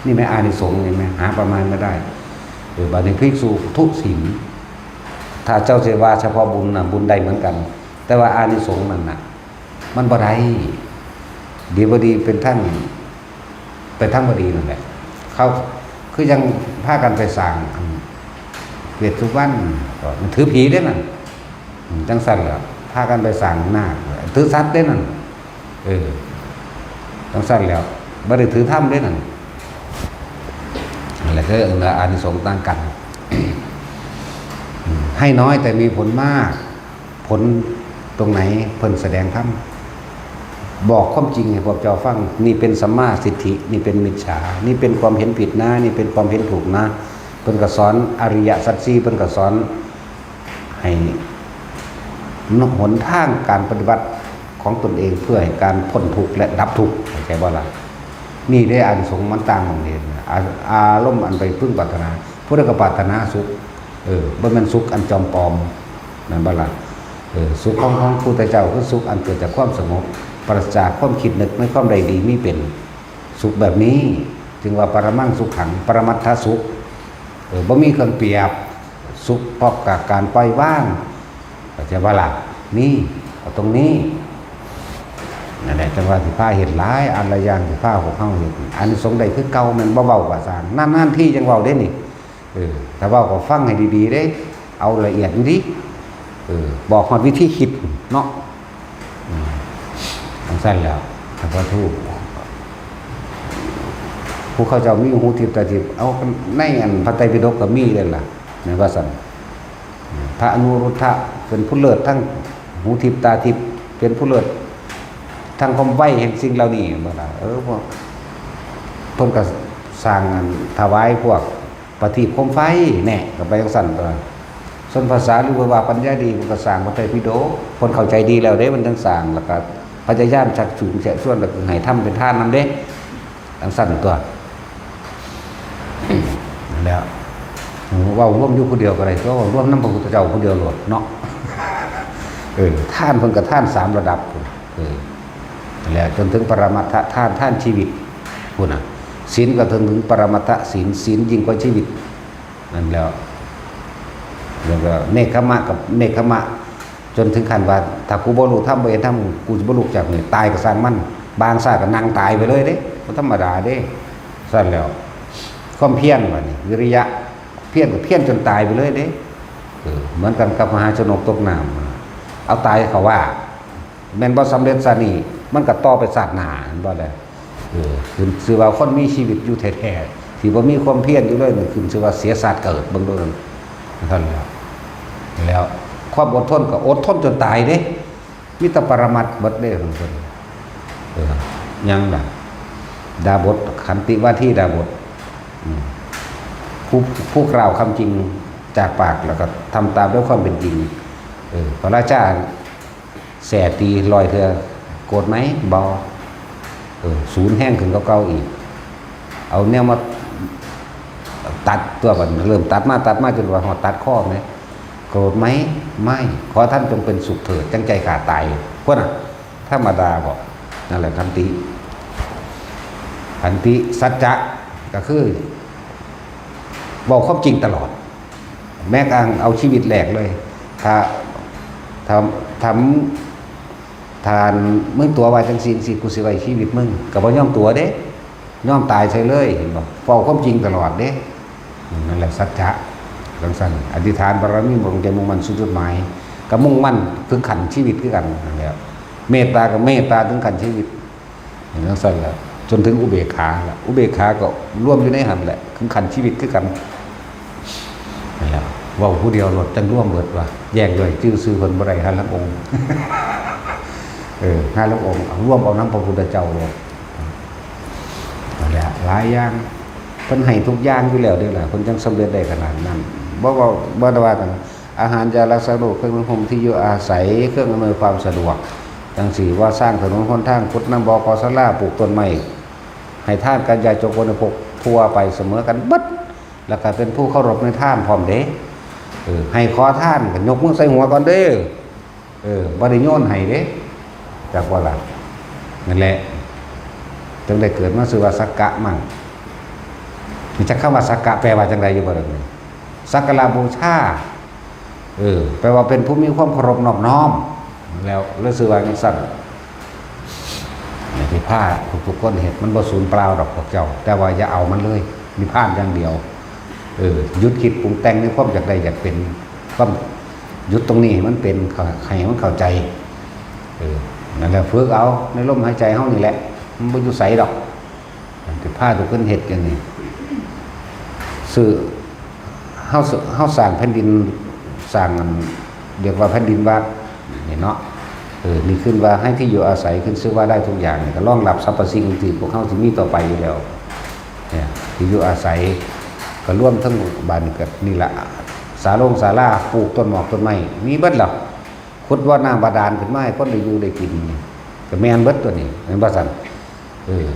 นี่แม่นอานิสงส์ เห็นไหม หาประมาณไม่ได้ เออ บาดนี้ภิกษุทุศีล ถ้าเจ้าสิว่าเฉพาะบุญน่ะ บุญได้เหมือนกัน แต่ว่าอานิสงส์นั่นน่ะ มันบ่ได้ ดีบ่ดีเป็นทาง ไปทางบ่ดีนั่นแหละ เขาคือยังพากันไปสร้างอันเวสสุวรรณ ก็มันถือผีเด้นั่น อืม จั่งซั่นแหละ พากันไปสร้างนาค ถือสัตว์เด้นั่น เออ จั่งซั่นแล้ว บ่ได้ถือธรรมเด้นั่น นั่นแหละ คืออานิสงส์ต่างกัน ให้น้อยแต่มีผลมาก ผลตรงไหน เพิ่นแสดงธรรม บอกความจริงให้พวกเจ้าฟัง นี่เป็นสัมมาทิฏฐิ นี่เป็นมิจฉา นี่เป็นความเห็นผิดนะ นี่เป็นความเห็นถูกนะ เพิ่นก็สอนอริยสัจสี่ เพิ่นก็สอนให้หนทางการปฏิบัติของตนเอง เพื่อให้การพ้นทุกข์และดับทุกข์ เข้าใจบ่ล่ะ นี่เด้อานิสงส์มันต่างหม่องนี้นะ อา- อารมณ์อันไปพึงปรารถนา ผู้ใดก็ปรารถนาสุข เออ บ่แม่นสุขอันจอมปลอม แม่นบ่ล่ะ เออ สุขของ ของพุทธเจ้าคือสุขอันเกิดจากความสงบ ปราศจากความคิดนึกในความใดดีมีเป็น สุขแบบนี้ จึงว่าปรมังสุขัง ปรมัตถสุข เออ บ่มีเครื่องเปรียบ สุขพร้อมกับการปล่อยวาง เข้าใจบ่ล่ะ นี่ เอาตรงนี้ นั่นแหละ จั่งว่าสิพาเฮ็ดหลายอันหลายอย่าง สิพาพวกเฮาเฮ็ด อานิสงส์ได้คือเก่า แม่นบ่เว้าก็ซ่าง นานๆทีจั่งเว้าเด้นี่ เออ ถ้าเว้าก็ฟังให้ดีๆเด้ เอาละเอียดนี่ดิ เออ บอกฮอดวิธีคิดเนาะ อืม จั่งซั่นแหล้ว ถ้าบ่ถูก ผู้เขาเจ้ามีหูทิพย์ตาทิพย์ เอา ในอันพระไตรปิฎกก็มีเด้ล่ะ แม่นว่าซั่น พระอนุรุทธะเป็นผู้เลิศทั้งหูทิพย์ตาทิพย์ เป็นผู้เลิศทั้งความไวแห่งสิ่งเหล่านี้ แม่นบ่ล่ะ เออ พวก เพิ่นก็สร้างอันถวายพวกประทีปโคมไฟแน่ ก็ไปจั่งซั่นตั๊ว ส่วนพระสารีบุตรว่าปัญญาดี เพิ่นก็สร้างพระไตรปิฎก เพิ่นเข้าใจดีแล้วเด้ มันจั่งสร้าง แล้วก็พยายามชักจูงแชะชวน แล้วก็ให้ทำเป็นทานนำเด้ จั่งซั่นตั๊ว นั่นแหล้ว เว้ารวมอยู่ผู้เดียวก็ได้ ก็เว้ารวมนำพระพุทธเจ้าผู้เดียวโลดเนาะ เออ ทานเพิ่นก็ทานสามระดับพุ้น เออ นั่นแหละ จนถึงปรมัตถทาน ทานชีวิตพุ้นน่ะ ศีลก็ถึง ถึงปรมัตถศีล ศีลยิ่งกว่าชีวิต นั่นแหล้ว แล้วก็เนกขมะกับเนกขมะ จนถึงขั้นว่า ถ้ากูบ่รู้ธรรม บ่เห็นธรรม กูสิบ่ลุกจากนี่ ตายก็ซ่างมัน บางชาติก็นั่งตายไปเลยเด้ บ่ธรรมดาเด้ ซั่นแหล้ว ความเพียรบัดนี้ วิริยะ เพียรก็เพียรจนตายไปเลยเด้ เออ เหมือนกันกับมหาชนกตกน้ำ เอาตายเขาว่า แม่นบ่สำเร็จซะนี่ มันก็ต่อไปชาติหน้า แม่นบ่ล่ะ เออ ขึ้นชื่อว่าคนมีชีวิตอยู่แท้ๆ ที่บ่มีความเพียรอยู่เลยนี่ ขึ้นชื่อว่าเสียชาติเกิด เบิ่งดูนั่น นั่นแหละ แล้วความอดทนก็อดทนจนตายเด้ มีแต่ปรมัตถ์เบิดเด้ของเพิ่น เออ ยังล่ะ ดาบส ขันติวาทีดาบส อืม ผู้- ผู้กล่าวคำจริงจากปาก แล้วก็ทำตามด้วยความเป็นจริง เออ พระราชาแส่ตีร้อยเทื่อ โกรธไหม บ่ เออ สูนแฮงขึ้นกว่าเก่าอีก เอาแนวมาตัดตัวบัดนี้ เริ่มตัดมาตัดมาจนว่าฮอดตัดคอแหม โกรธไหม ไม่ ขอท่านจงเป็นสุขเถิด จั่งใจขาดตาย พวกน่ะ ธรรมดาบ่ นั่นแหละขันติ ขันติสัจจะก็คือ เว้าความจริงตลอด แม้กระทั่งเอาชีวิตแลกเลย ถ้า ถ้า ถ้า ถ้ามึงตั๋วว่าจั่งซี้จั่งซี้ กูสิไว้ชีวิตมึง ก็บ่ยอมตั๋วเด้ ยอมตายใส่เลย เห็นบ่ เว้าความจริงตลอดเด้ อืม นั่นแหละสัจจะ จั่งซั่น อธิษฐานบารมี บ่ตั้งใจมุ่งมั่นสู่จุดหมาย ก็มุ่งมั่นถึงขั้นชีวิตคือกันนั่นแหละ เมตตาก็เมตตาถึงขั้นชีวิต จั่งซั่นแหละ จนถึงอุเบกขาล่ะ อุเบกขาก็รวมอยู่ในหั่นแหละ ถึงขั้นชีวิตคือกัน นั่นแหละ เว้าผู้เดียวโลดจั่งรวมเบิดว่า แยกย่อยจื่อชื่อเพิ่นบ่ได้ ห่าลางองค์ เออ ห่าลางองค์ เอารวมเอานำพระพุทธเจ้าโลด นั่นแหละ หลายอย่าง เพิ่นให้ทุกอย่างอยู่แล้วเด้ล่ะ เพิ่นจั่งสำเร็จได้ขนาดนั้น บ่เว้า บ่ได้ว่ากัน อาหารยารักษาโรค เครื่องนุ่งห่มที่อยู่อาศัย เครื่องอำนวยความสะดวก จั่งซี้ ว่าสร้างถนนหนทาง ขุดน้ำบ่อ ก่อศาลา ปลูกต้นไม้ ให้ทานกับญาติโยมคนในพวกทั่วไปเสมอกันเบิด แล้วก็เป็นผู้เคารพในทานพร้อมเด้ เออ ให้ขอทานก็ยกมือใส่หัวก่อนเด้อ เออ บ่ได้โยนให้เด้ จักว่าล่ะ นั่นแหละ จั่งได้เกิดมาชื่อว่าสักกะมัง นี่จักคำว่าสักกะแปลว่าจั่งใดอยู่บ่ล่ะนี่ สักการะบูชา เออ แปลว่าเป็นผู้มีความเคารพนอบน้อม แล้ว แล้วชื่อว่าจั่งซั่น นี่ที่พาทุกๆคนเฮ็ด มันบ่สูญเปล่าดอกพวกเจ้า แต่ว่าอย่าเอามันเลย นิพพานอย่างเดียว เออ หยุดคิดปรุงแต่งในความอยากได้อยากเป็น ความ หยุดตรงนี้ให้มันเป็น ให้มันเข้าใจ เออ นั่นแหละ ฝึกเอา ในลมหายใจเฮานี่แหละ มันบ่อยู่ไสดอก ที่พาทุกคนเฮ็ดอย่างนี้ ซื้อ เฮา เฮาสร้างแผ่นดิน สร้างอัน เรียกว่าแผ่นดินวัด นี่เนาะ เออ นี่ขึ้นว่าให้ที่อยู่อาศัย ขึ้นชื่อว่าได้ทุกอย่าง นี่ก็รองรับสรรพสิ่งที่พวกเฮาสิมีต่อไปอยู่แล้ว เนี่ย ที่อยู่อาศัย ก็รวมทั้งบ้านนี่ก็นี่ล่ะ ศาลงศาลา ปลูกต้นหมากต้นไม้ มีเบิดแล้ว ขุดบ่อน้ำบาดาลขึ้นมาให้คนได้อยู่ได้กิน ก็แม่นเบิดตัวนี้ แม่นบ่ซั่น เออ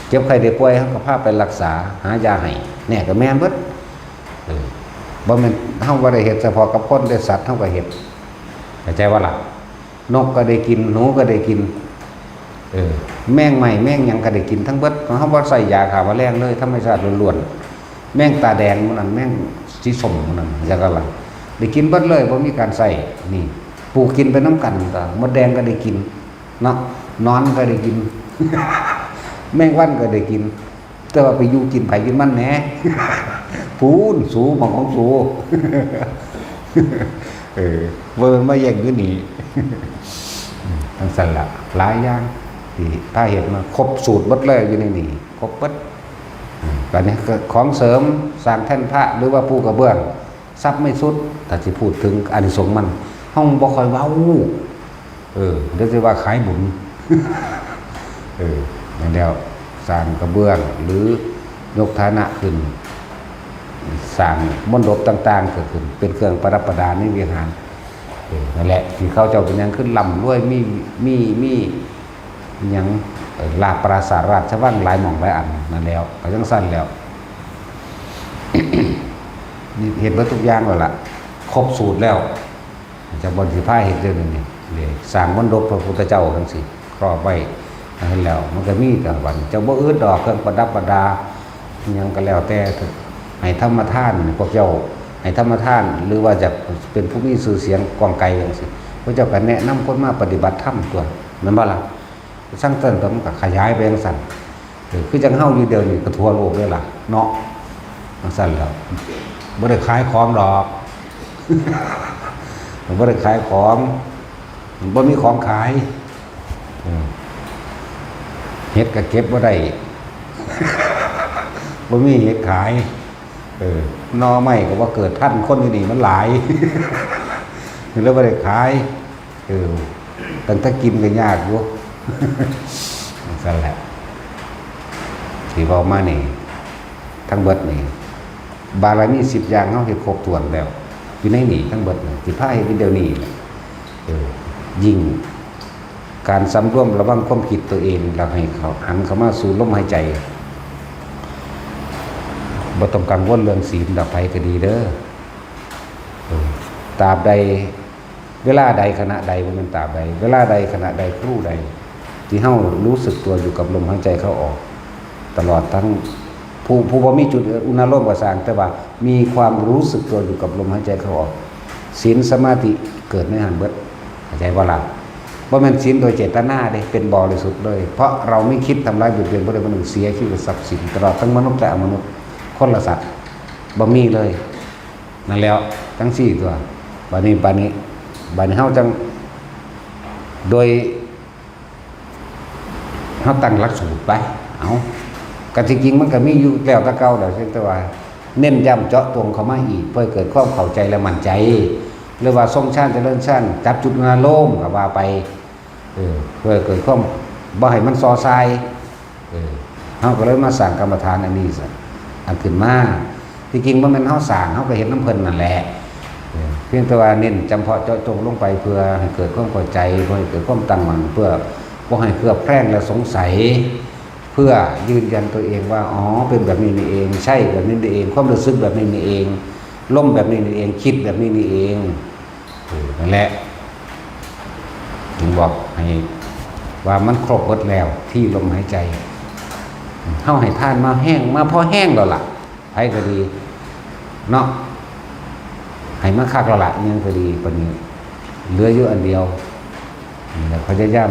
เจ็บไข้ได้ป่วย เฮาก็พาไปรักษา หายาให้ แน่ ก็แม่นเบิด เออ บ่แม่นเฮาบ่ได้เฮ็ดเฉพาะกับคนเด้ สัตว์เฮาก็เฮ็ด เข้าใจบ่ล่ะ นกก็ได้กิน หนูก็ได้กิน เออ แมงไม้ แมงหยังก็ได้กินทั้งเบิด เฮาบ่ใส่ยาฆ่าแมลงเลย ธรรมชาติล้วนๆ แมงตาแดงหมู่นั้น แมงสีส้มหมู่นั้น จั่งซั่นล่ะ ได้กินเบิดเลย บ่มีการใส่ นี่ ปลูกกินไปนำกัน ก็มดแดงก็ได้กิน เนาะ หนอนก็ได้กิน แมงวันก็ได้กิน แต่ว่าไปอยู่กินไผกินมันแหน่ พู้น สู หม่องของสู เออ บ่แม่นมาแย่งอยู่นี่ จั่งซั่นล่ะ หลายอย่างที่พาเฮ็ดมา ครบสูตรเบิดเลยอยู่ในนี่ ครบเบิด อืม บัดนี้ก็ของเสริม สร้างแท่นพระ หรือว่าปูกระเบื้อง ทรัพย์ไม่ทรุด ถ้าสิพูดถึงอานิสงส์มัน เฮาบ่ค่อยเว้า เออ เดี๋ยวสิว่าขายบุญ เออ นั่นแล้ว สร้างกระเบื้อง หรือยกฐานะขึ้น สร้างมณฑปต่างๆ ก็ขึ้น เป็นเครื่องประดับประดาในวิหาร เออ นั่นแหละ ที่เขาเจ้าเป็นหยังขึ้นร่ำรวย มี มี มีหยัง เออ ลาบปราสาทราชวังหลายหม่องหลายอัน นั่นแล้ว ก็จั่งซั่นแล้ว นี่เฮ็ดเบิดทุกอย่างแล้วล่ะ ครบสูตรแล้ว จั่งบ่สิพาเฮ็ดเรื่องนี้ นี่ สร้างมณฑปพระพุทธเจ้าจั่งซี้ ครอบไว้ นั่นแล้ว มันก็มีแต่บัดนี้ เจ้าบ่อึดดอกเครื่องประดับประดา อิหยังก็แล้วแต่ ให้ธรรมทาน พวกเจ้า ให้ธรรมทาน หรือว่าจะเป็นผู้มีชื่อเสียงกว้างไกลจั่งซี้ พวกเจ้าก็แนะนำคนมาปฏิบัติธรรมตั๊ว แม่นบ่ล่ะ จั่งซั่นตั๊ว มันก็ขยายไปจั่งซั่น เออ คือจั่งเฮาอยู่เดี๋ยวนี้ก็ทั่วโลกเลยล่ะ เนาะ จั่งซั่นแล้ว บ่ได้ขายของดอก บ่ได้ขายของ บ่มีของขาย เออ เห็ดก็เก็บบ่ได้ บ่มีเห็ดขาย เออ หน่อไม้ก็บ่เกิดทัน คนอยู่นี่มันหลาย แล้วบ่ได้ขาย เออ ตั้งแต่กินก็ยากอยู่ จั่งซั่นแหละ ที่เว้ามานี่ ทั้งเบิดนี่ บารมีสิบอย่างเฮาเฮ็ดครบถ้วนแล้ว อยู่ในนี่ทั้งเบิดนี่ ที่พาเฮ็ดอยู่เดี๋ยวนี้ เออ ยิ่ง การสำรวมระวังความคิดตัวเอง แล้วให้เขาหันเข้ามาสู่ลมหายใจ บ่ต้องกังวลเรื่องศีลดอก ไผก็ดีเด้อ เออ ตราบใด เวลาใดขณะใด บ่แม่นตราบใด เวลาใดขณะใดครู่ใด ที่เฮารู้สึกตัวอยู่กับลมหายใจเข้าออก ตลอดทั้ง ผู้ ผู้บ่มีจุดอุณาโลมก็ซ่าง แต่ว่ามีความรู้สึกตัวอยู่กับลมหายใจเข้าออก ศีลสมาธิเกิดในหั้นเบิด เข้าใจบ่ล่ะ? บ่แม่นศีลโดยเจตนาเด้ เป็นบริสุทธิ์เลย เพราะเราไม่คิดทำร้ายเบียดเบียนผู้ใดผู้หนึ่ง เสียชีวิตทรัพย์สิน ตลอดทั้งมนุษย์และอมนุษย์ คนและสัตว์ บ่มีเลย นั่นแหล้ว จั่งซี้ตั๊ว บัดนี้ บัดนี้ บัดนี้เฮาจั่ง โดย เฮาตั้งหลักสูตรไป เอา กะที่จริงมันก็มีอยู่แล้วแต่เก่าแหละ เพียงแต่ว่าเน้นย้ำเจาะจงเข้ามาอีก เพื่อให้เกิดความเข้าใจและมั่นใจ หรือว่าทรงฌานเจริญฌาน จับจุดอารมณ์ก็ว่าไป เออ เพื่อเกิดความ บ่ให้มันซอซาย เออ เฮาก็เลยมาสร้างกรรมฐานอันนี้ซะ อันขึ้นมา ที่จริงบ่แม่นเฮาสร้าง เฮาก็เฮ็ดนำเพิ่นนั่นแหละ เออ เพียงแต่ว่าเน้นจำเพาะเจาะจงลงไป เพื่อให้เกิดความเข้าใจ เพื่อให้เกิดความตั้งมั่น เพื่อบ่ให้เคลือบแคลงและสงสัย เพื่อยืนยันตัวเองว่า อ๋อ เป็นแบบนี้นี่เอง ใช่แบบนี้นี่เอง ความรู้สึกแบบนี้นี่เอง ลมแบบนี้นี่เอง คิดแบบนี้นี่เอง เออ นั่นแหละ ถึงบอกให้ว่ามันครบเบิดแล้วที่ลมหายใจ เฮาให้ทานมาแฮง มาพอแฮงแล้วล่ะ ไผก็ดี เนาะ ให้มาคักแล้วล่ะ อิหยังก็ดี บัดนี้เหลืออยู่อันเดียว นี่แหละ พยายาม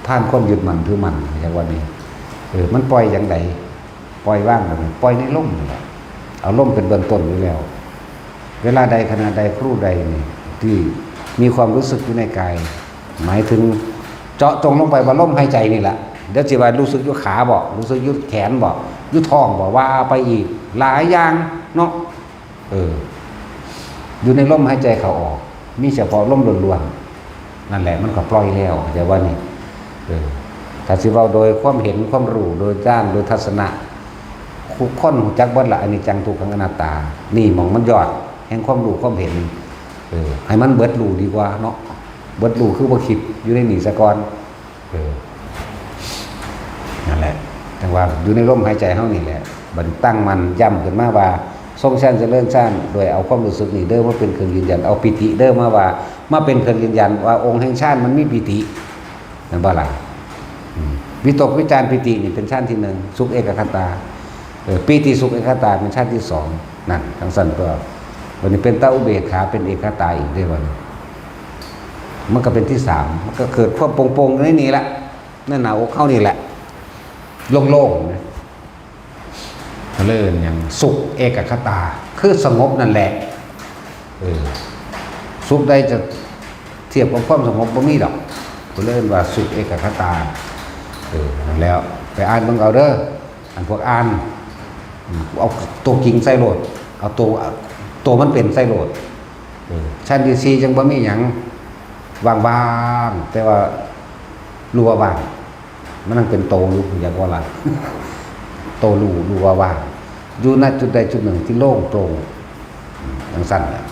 ทานความยึดมั่นถือมั่น อย่างว่านี้ เออ มันปล่อยอย่างใด ปล่อยวางแบบนี้ ปล่อยในลมนี่แหละ เอาลมเป็นเบื้องต้นอยู่แล้ว เวลาใดขณะใดครู่ใดนี่ ที่มีความรู้สึกอยู่ในกาย หมายถึงเจาะจงลงไปว่าลมหายใจนี่แหละ เดี๋ยวสิว่ารู้สึกอยู่ขาบ่ รู้สึกอยู่แขนบ่ อยู่ท้องบ่ ว่าไปอีก หลายอย่างเนาะ เออ อยู่ในลมหายใจเข้าออก มีเฉพาะลมล้วนๆ นั่นแหละ มันก็ปล่อยแล้ว เข้าใจบ่นี่ เออ ถ้าสิเว้าโดยความเห็น ความรู้ โดยญาณ โดยทัศนะ ทุกคนรู้จักเบิดละ อนิจจัง ทุกขัง อนัตตา นี่หม่องมันยอด แห่งความรู้ความเห็น เออ ให้มันเบิดรู้ดีกว่าเนาะ เบิดรู้คือบ่คิดอยู่ในนี่ซะก่อน เออ นั่นแหละ จั่งว่าอยู่ในลมหายใจเฮานี่แหละ บัดตั้งมั่นย้ำขึ้นมาว่า ทรงฌานเจริญฌาน โดยเอาความรู้สึกนี่เด้อมาเป็นเครื่องยืนยัน เอาปีติเด้อมาว่า มาเป็นเครื่องยืนยันว่าองค์แห่งฌานมันมีปีติ แม่นบ่ล่ะ? อืม วิตกวิจารปีตินี่เป็นฌานที่หนึ่ง สุขเอกคตา เออ ปีติสุขเอกคตาเป็นฌานที่สอง นั่น จั่งซั่นตั๊ว บัดนี้เป็นตาอุเบกขา เป็นเอกคตาอีกเด้บัดนี้ มันก็เป็นที่สาม มันก็เกิดความโปร่งๆ ในนี่แหละ ในหน้าอกเฮานี่แหละ โล่งๆ นะ เขาเรียกหยัง สุขเอกคตา คือสงบนั่นแหละ เออ สุขใดจะเทียบกับความสงบบ่มีดอก เขาเรียกว่าสุขเอกคตา เออ นั่นแล้ว ไปอ่านเบิ่งเอาเด้อ อันพวกอ่าน อืม เอาตัวจริงใส่โลด เอาตัว ตัวมันเป็นใส่โลด เออ ชั้นที่สี่จั่งบ่มีหยัง ว่างๆ แต่ว่ารู้ว่าว่าง มันยังเป็นโตอยู่ อยากว่าล่ะ โตรู้ รู้ว่าว่าง อยู่ ณ จุดใดจุดหนึ่งที่โล่งโปร่ง อืม จั่งซั่นแหละ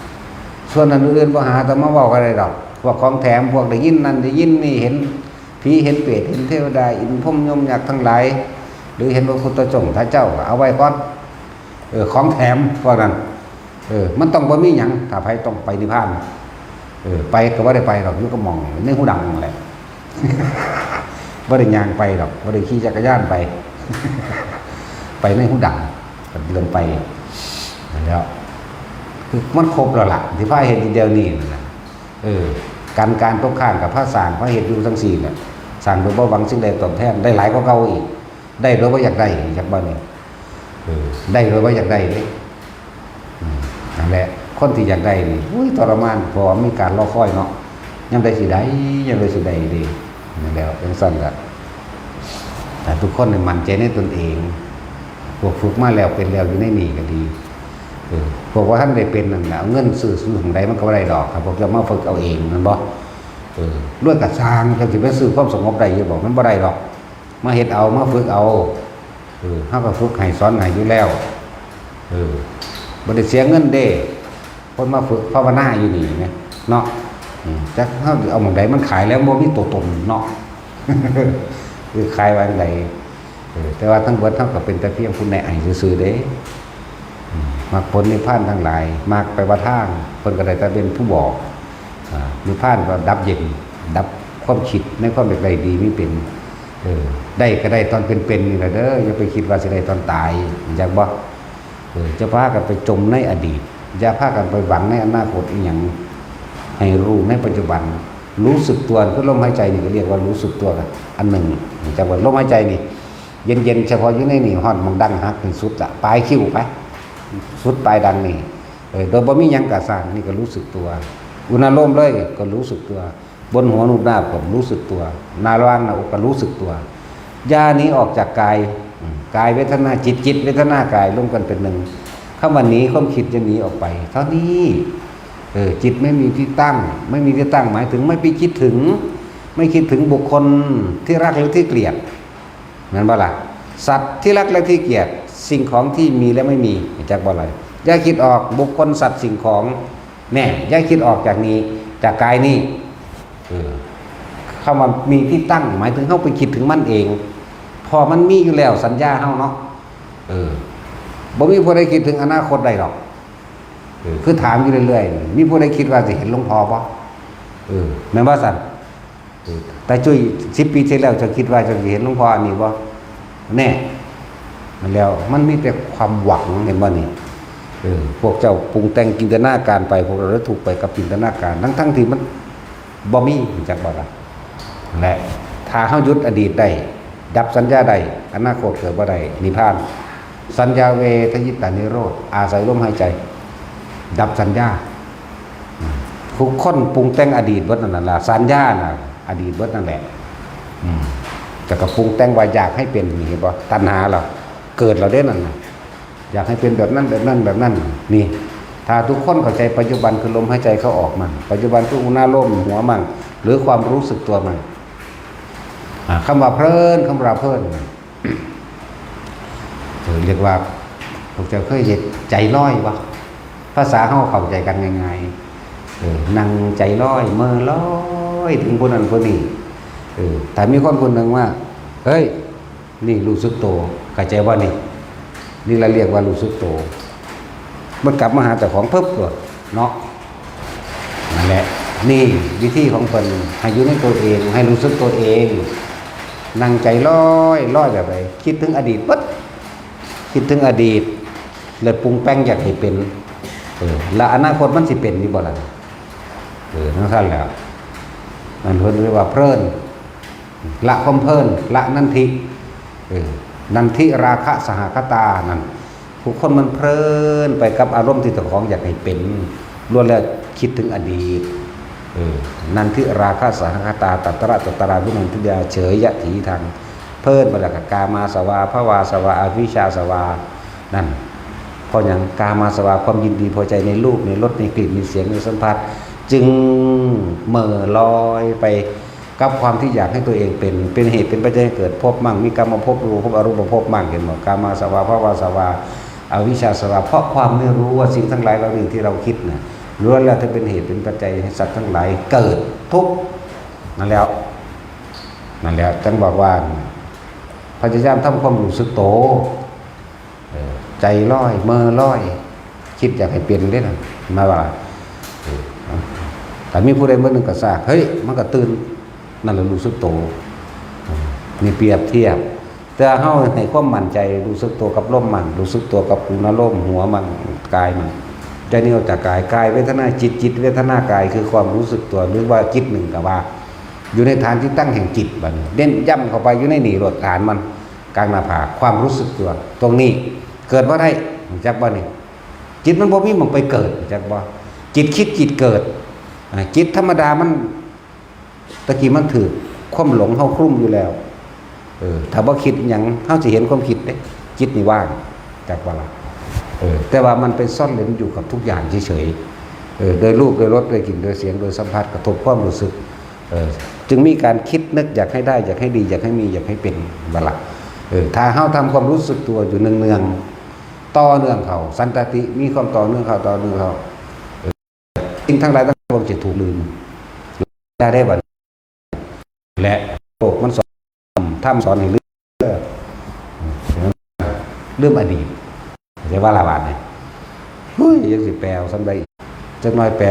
ส่วนอันอื่นบ่หาแต่มาเว้ากันได้ดอก พวกของแถม พวกได้ยินนั่นได้ยินนี่ เห็นผีเห็นเปรต เห็นเทวดา อินทร์พรหมยมยักษ์ทั้งหลาย หรือเห็นพระพุทธเจ้า พระเจ้าก็เอาไว้ก่อน เออ ของแถมพวกนั้น เออ มันต้องบ่มีหยัง ถ้าไผต้องไปนิพพาน เออ ไปก็บ่ได้ไปดอก อยู่กับหม่องในหูดังนั่นแหละ บ่ได้ย่างไปดอก บ่ได้ขี่จักรยานไป ไปในหูดัง ก็เดินไป แล้ว คือมันครบแล้วล่ะ ที่พาเฮ็ดอยู่เดี๋ยวนี้นั่นน่ะ เออ การ การตกค้างกับพาสร้าง พาเฮ็ดอยู่จั่งซี้แหละ สร้างโดยบ่หวังสิ่งใดตอบแทน ได้หลายกว่าเก่าอีก ได้โดยบ่อยากได้ อยากบ่นี่ เออ ได้โดยบ่อยากได้เด้ อืม นั่นแหละ คนที่อยากได้นี่ อุ้ย ทรมาน เพราะว่ามีการรอคอยเนาะ ยามใดสิได้ ยามใดสิได้เด้ นั่นแหละ จั่งซั่นล่ะ แต่ทุกคนนี่มั่นใจในตนเอง พวกฝึกมาแล้วเป็นแล้วอยู่ในนี่ก็ดี เออ พวกว่าทันได้เป็นนั่นแหละ เอาเงินซื้อ ซื้อของใดมันก็บ่ได้ดอก ถ้าพวกเจ้ามาฝึกเอาเอง แม่นบ่? เออ รวยกะซ่าง เจ้าสิไปซื้อความสงบได้อยู่บ่? มันบ่ได้ดอก มาเฮ็ดเอา มาฝึกเอา เออ เฮาก็ฝึกให้สอนให้อยู่แล้ว เออ บ่ได้เสียเงินเด้ คนมาฝึกภาวนาอยู่นี่นะ เนาะ อืม จักเฮาเอาหม่องใดมันขายแล้วบ่มีตัวตนเนาะ คือขายว่าจั่งใด เออ แต่ว่าทั้งเบิดเฮาก็เป็นแต่เพียงผู้แนะให้ซื่อๆเด้ อืม มรรคผลนิพพานทั้งหลาย มรรคแปลว่าทาง เพิ่นก็ได้แต่เป็นผู้บอก อ่า นิพพานก็ดับเย็น ดับความคิดในความอยากได้ดีมีเป็น เออ ได้ก็ได้ตอนเป็นๆนี่ล่ะเด้อ อย่าไปคิดว่าสิได้ตอนตาย จักบ่ เออ จะพากันไปจมในอดีต อย่าพากันไปหวังในอนาคตอีหยัง ให้รู้ในปัจจุบัน รู้สึกตัว คือลมหายใจนี่ก็เรียกว่ารู้สึกตัว อันหนึ่ง จักว่าลมหายใจนี่ เย็นๆ เฉพาะอยู่ในนี่ ฮอดหม่องดั้งหักนี่สุดละ ปลายคิ้วไป สุดปลายดั้งนี่ เออ โดยบ่มีหยังกะซ่าง นี่ก็รู้สึกตัว อุณาโลมเลยก็รู้สึกตัว บนหัวนูบนาบก็รู้สึกตัว หน้าระหว่างหน้าอกก็รู้สึกตัว อย่าหนีออกจากกาย อืม กายเวทนาจิต จิตเวทนากายรวมกันเป็นหนึ่ง คำว่าหนี ความคิดจะหนีออกไป เท่านี้ เออ จิตไม่มีที่ตั้ง ไม่มีที่ตั้งหมายถึงไม่ไปคิดถึง ไม่คิดถึงบุคคลที่รักหรือที่เกลียด แม่นบ่ล่ะ สัตว์ที่รักและที่เกลียด สิ่งของที่มีและไม่มี จักบ่ล่ะ อย่าคิดออก บุคคล สัตว์ สิ่งของ แน่ อย่าคิดออกจากนี้ จากกายนี้ เออ คำว่ามีที่ตั้ง หมายถึงเฮาไปคิดถึงมันเอง เพราะมันมีอยู่แล้ว สัญญาเฮาเนาะ เออ บ่มีผู้ใดคิดถึงอนาคตได้หรอก เออ คือถามอยู่เรื่อยๆ มีผู้ใดคิดว่าสิเห็นหลวงพ่อบ่ เออ แม่นบ่ซั่น เออ แต่จุ้ย สิบปีที่แล้ว เจ้าคิดว่าเจ้าสิเห็นหลวงพ่ออันนี้บ่ แน่ มันแล้ว มันมีแต่ความหวัง เห็นบ่นี่ เออ พวกเจ้าปรุงแต่งจินตนาการไป พวกเราได้ถูกไปกับจินตนาการ ทั้งๆที่มันบ่มี จักบ่ล่ะ และถ้าเฮาหยุดอดีตได้ ดับสัญญาได้ อนาคตเกิดบ่ได้ นิพพาน สัญญาเวทยิตานิโรธ อาศัยลมหายใจ ดับสัญญา อืม ทุกคนปรุงแต่งอดีตเบิดนั่นล่ะ สัญญาน่ะ อดีตเบิดนั่นแหละ อืม แต่ก็ปรุงแต่งว่าอยากให้เป็น นี่เห็นบ่ ตัณหาเราเกิดเราได้นั่นน่ะ อยากให้เป็นแบบนั้น แบบนั้น แบบนั้น นี่ ถ้าทุกคนเข้าใจปัจจุบันคือลมหายใจเข้าออกมั่ง ปัจจุบันคืออุณาโลมหัวมั่ง หรือความรู้สึกตัวมั่ง อ่า คำว่าเพลิน คำว่าเพลิน เออ เรียกว่า พวกเจ้าเคยเห็นใจลอยบ่ ภาษาเฮาเข้าใจกันง่ายๆ เออ นั่งใจลอย เม่อลอย ถึงผู้นั้นผู้นี้ เออ ถ้ามีคนคนหนึ่งว่า เฮ้ย นี่รู้สึกโต เข้าใจบ่นี่ นี่ละเรียกว่ารู้สึกโต มันกลับมาหาเจ้าของปึ๊บโลดเนาะ นั่นแหละ นี่วิธีของเพิ่น ให้อยู่ในตัวเอง ให้รู้สึกตัวเอง นั่งใจลอยลอยแบบใด คิดถึงอดีตปึ๊บ คิดถึงอดีต แล้วปรุงแต่งอยากให้เป็น เออ แล้วอนาคตมันสิเป็นอยู่บ่ล่ะ เออ จั่งซั้นแหล้ว นั่นเพิ่นเรียกว่าเพลิน ละความเพลิน ละนันทิ เออ นันทิราคะสหคตานั่น ทุกคนมันเพลินไปกับอารมณ์ที่เจ้าของอยากให้เป็น ล้วนแล้วคิดถึงอดีต เออ นันทิราคะสหคตา ตัตระตัตราวินันทิยา เฉยยะถีทัง เพลินไปแล้วก็กามาสวา ภวาสวา อวิชชาสวา นั่น เพราะหยัง กามาสวา ความยินดีพอใจในรูป ในรส ในกลิ่น ในเสียง ในสัมผัส จึงเม่อลอยไปกับความที่อยากให้ตัวเองเป็น เป็นเหตุเป็นปัจจัยให้เกิดภพมั่ง มีกามภพ รูปภพ อรูปภพมั่ง เห็นบ่ กามาสวา ภวาสวา อวิชชาสวา เพราะความไม่รู้ว่าสิ่งทั้งหลายเหล่านี้ที่เราคิดน่ะ ล้วนแล้วแต่เป็นเหตุเป็นปัจจัยให้สัตว์ทั้งหลายเกิดทุกข์ นั่นแล้ว นั่นแล้ว จั่งบอกว่า พยายามทำความรู้สึกโต เออ ใจลอย เม่อลอย คิดอยากให้เป็นเด้นะ มาว่า เออ ถ้ามีผู้ใดมื้อหนึ่งกระซาก เฮ้ย มันก็ตื่น นั่นแหละรู้สึกโต เออ นี่เปรียบเทียบ แต่เฮาให้ความมั่นใจ รู้สึกตัวกับลมมั่ง รู้สึกตัวกับอุณาโลมหัวมั่ง กายมั่ง ใจนี่ออกจากกาย กายเวทนาจิต จิตเวทนากาย คือความรู้สึกตัว หรือว่าจิตหนึ่งก็ว่า อยู่ในฐานที่ตั้งแห่งจิต บัดนี้เน้นย้ำเข้าไปอยู่ในนี่โลด ฐานมัน กลางหน้าผาก ความรู้สึกตัว ตรงนี้ เกิดบ่ได้ รู้จักบ่นี่ จิตมันบ่มีหม่องไปเกิด รู้จักบ่ จิตคิดจิตเกิด อ่า จิตธรรมดามัน ตะกี้มันถืกความหลงเฮาคลุมอยู่แล้ว เออ ถ้าบ่คิดหยัง เฮาสิเห็นความคิดเด้ จิตนี่ว่าง จักบ่ล่ะ เออ แต่ว่ามันไปซ่อนเร้นอยู่กับทุกอย่างเฉยๆ เออ โดยรูป โดยรส โดยกลิ่น โดยเสียง โดยสัมผัส กระทบความรู้สึก เออ จึงมีการคิดนึกอยากให้ได้ อยากให้ดี อยากให้มี อยากให้เป็น บ่ล่ะ เออ ถ้าเฮาทำความรู้สึกตัวอยู่เนืองๆ ต่อเนื่องเข้า สันตติ มีความต่อเนื่องเข้า ต่อเนื่องเข้า เออ สิ่งทั้งหลายทั้งปวงจะถูกลืม ได้ได้บัดนี้ และโลกมันสอน ธรรมสอนให้ลืม ลืมอดีต เรียกว่าละบาดเนี่ย เฮ้ย ยังสิแปลเอาซ้ำใดอีก จักหน่อยแปล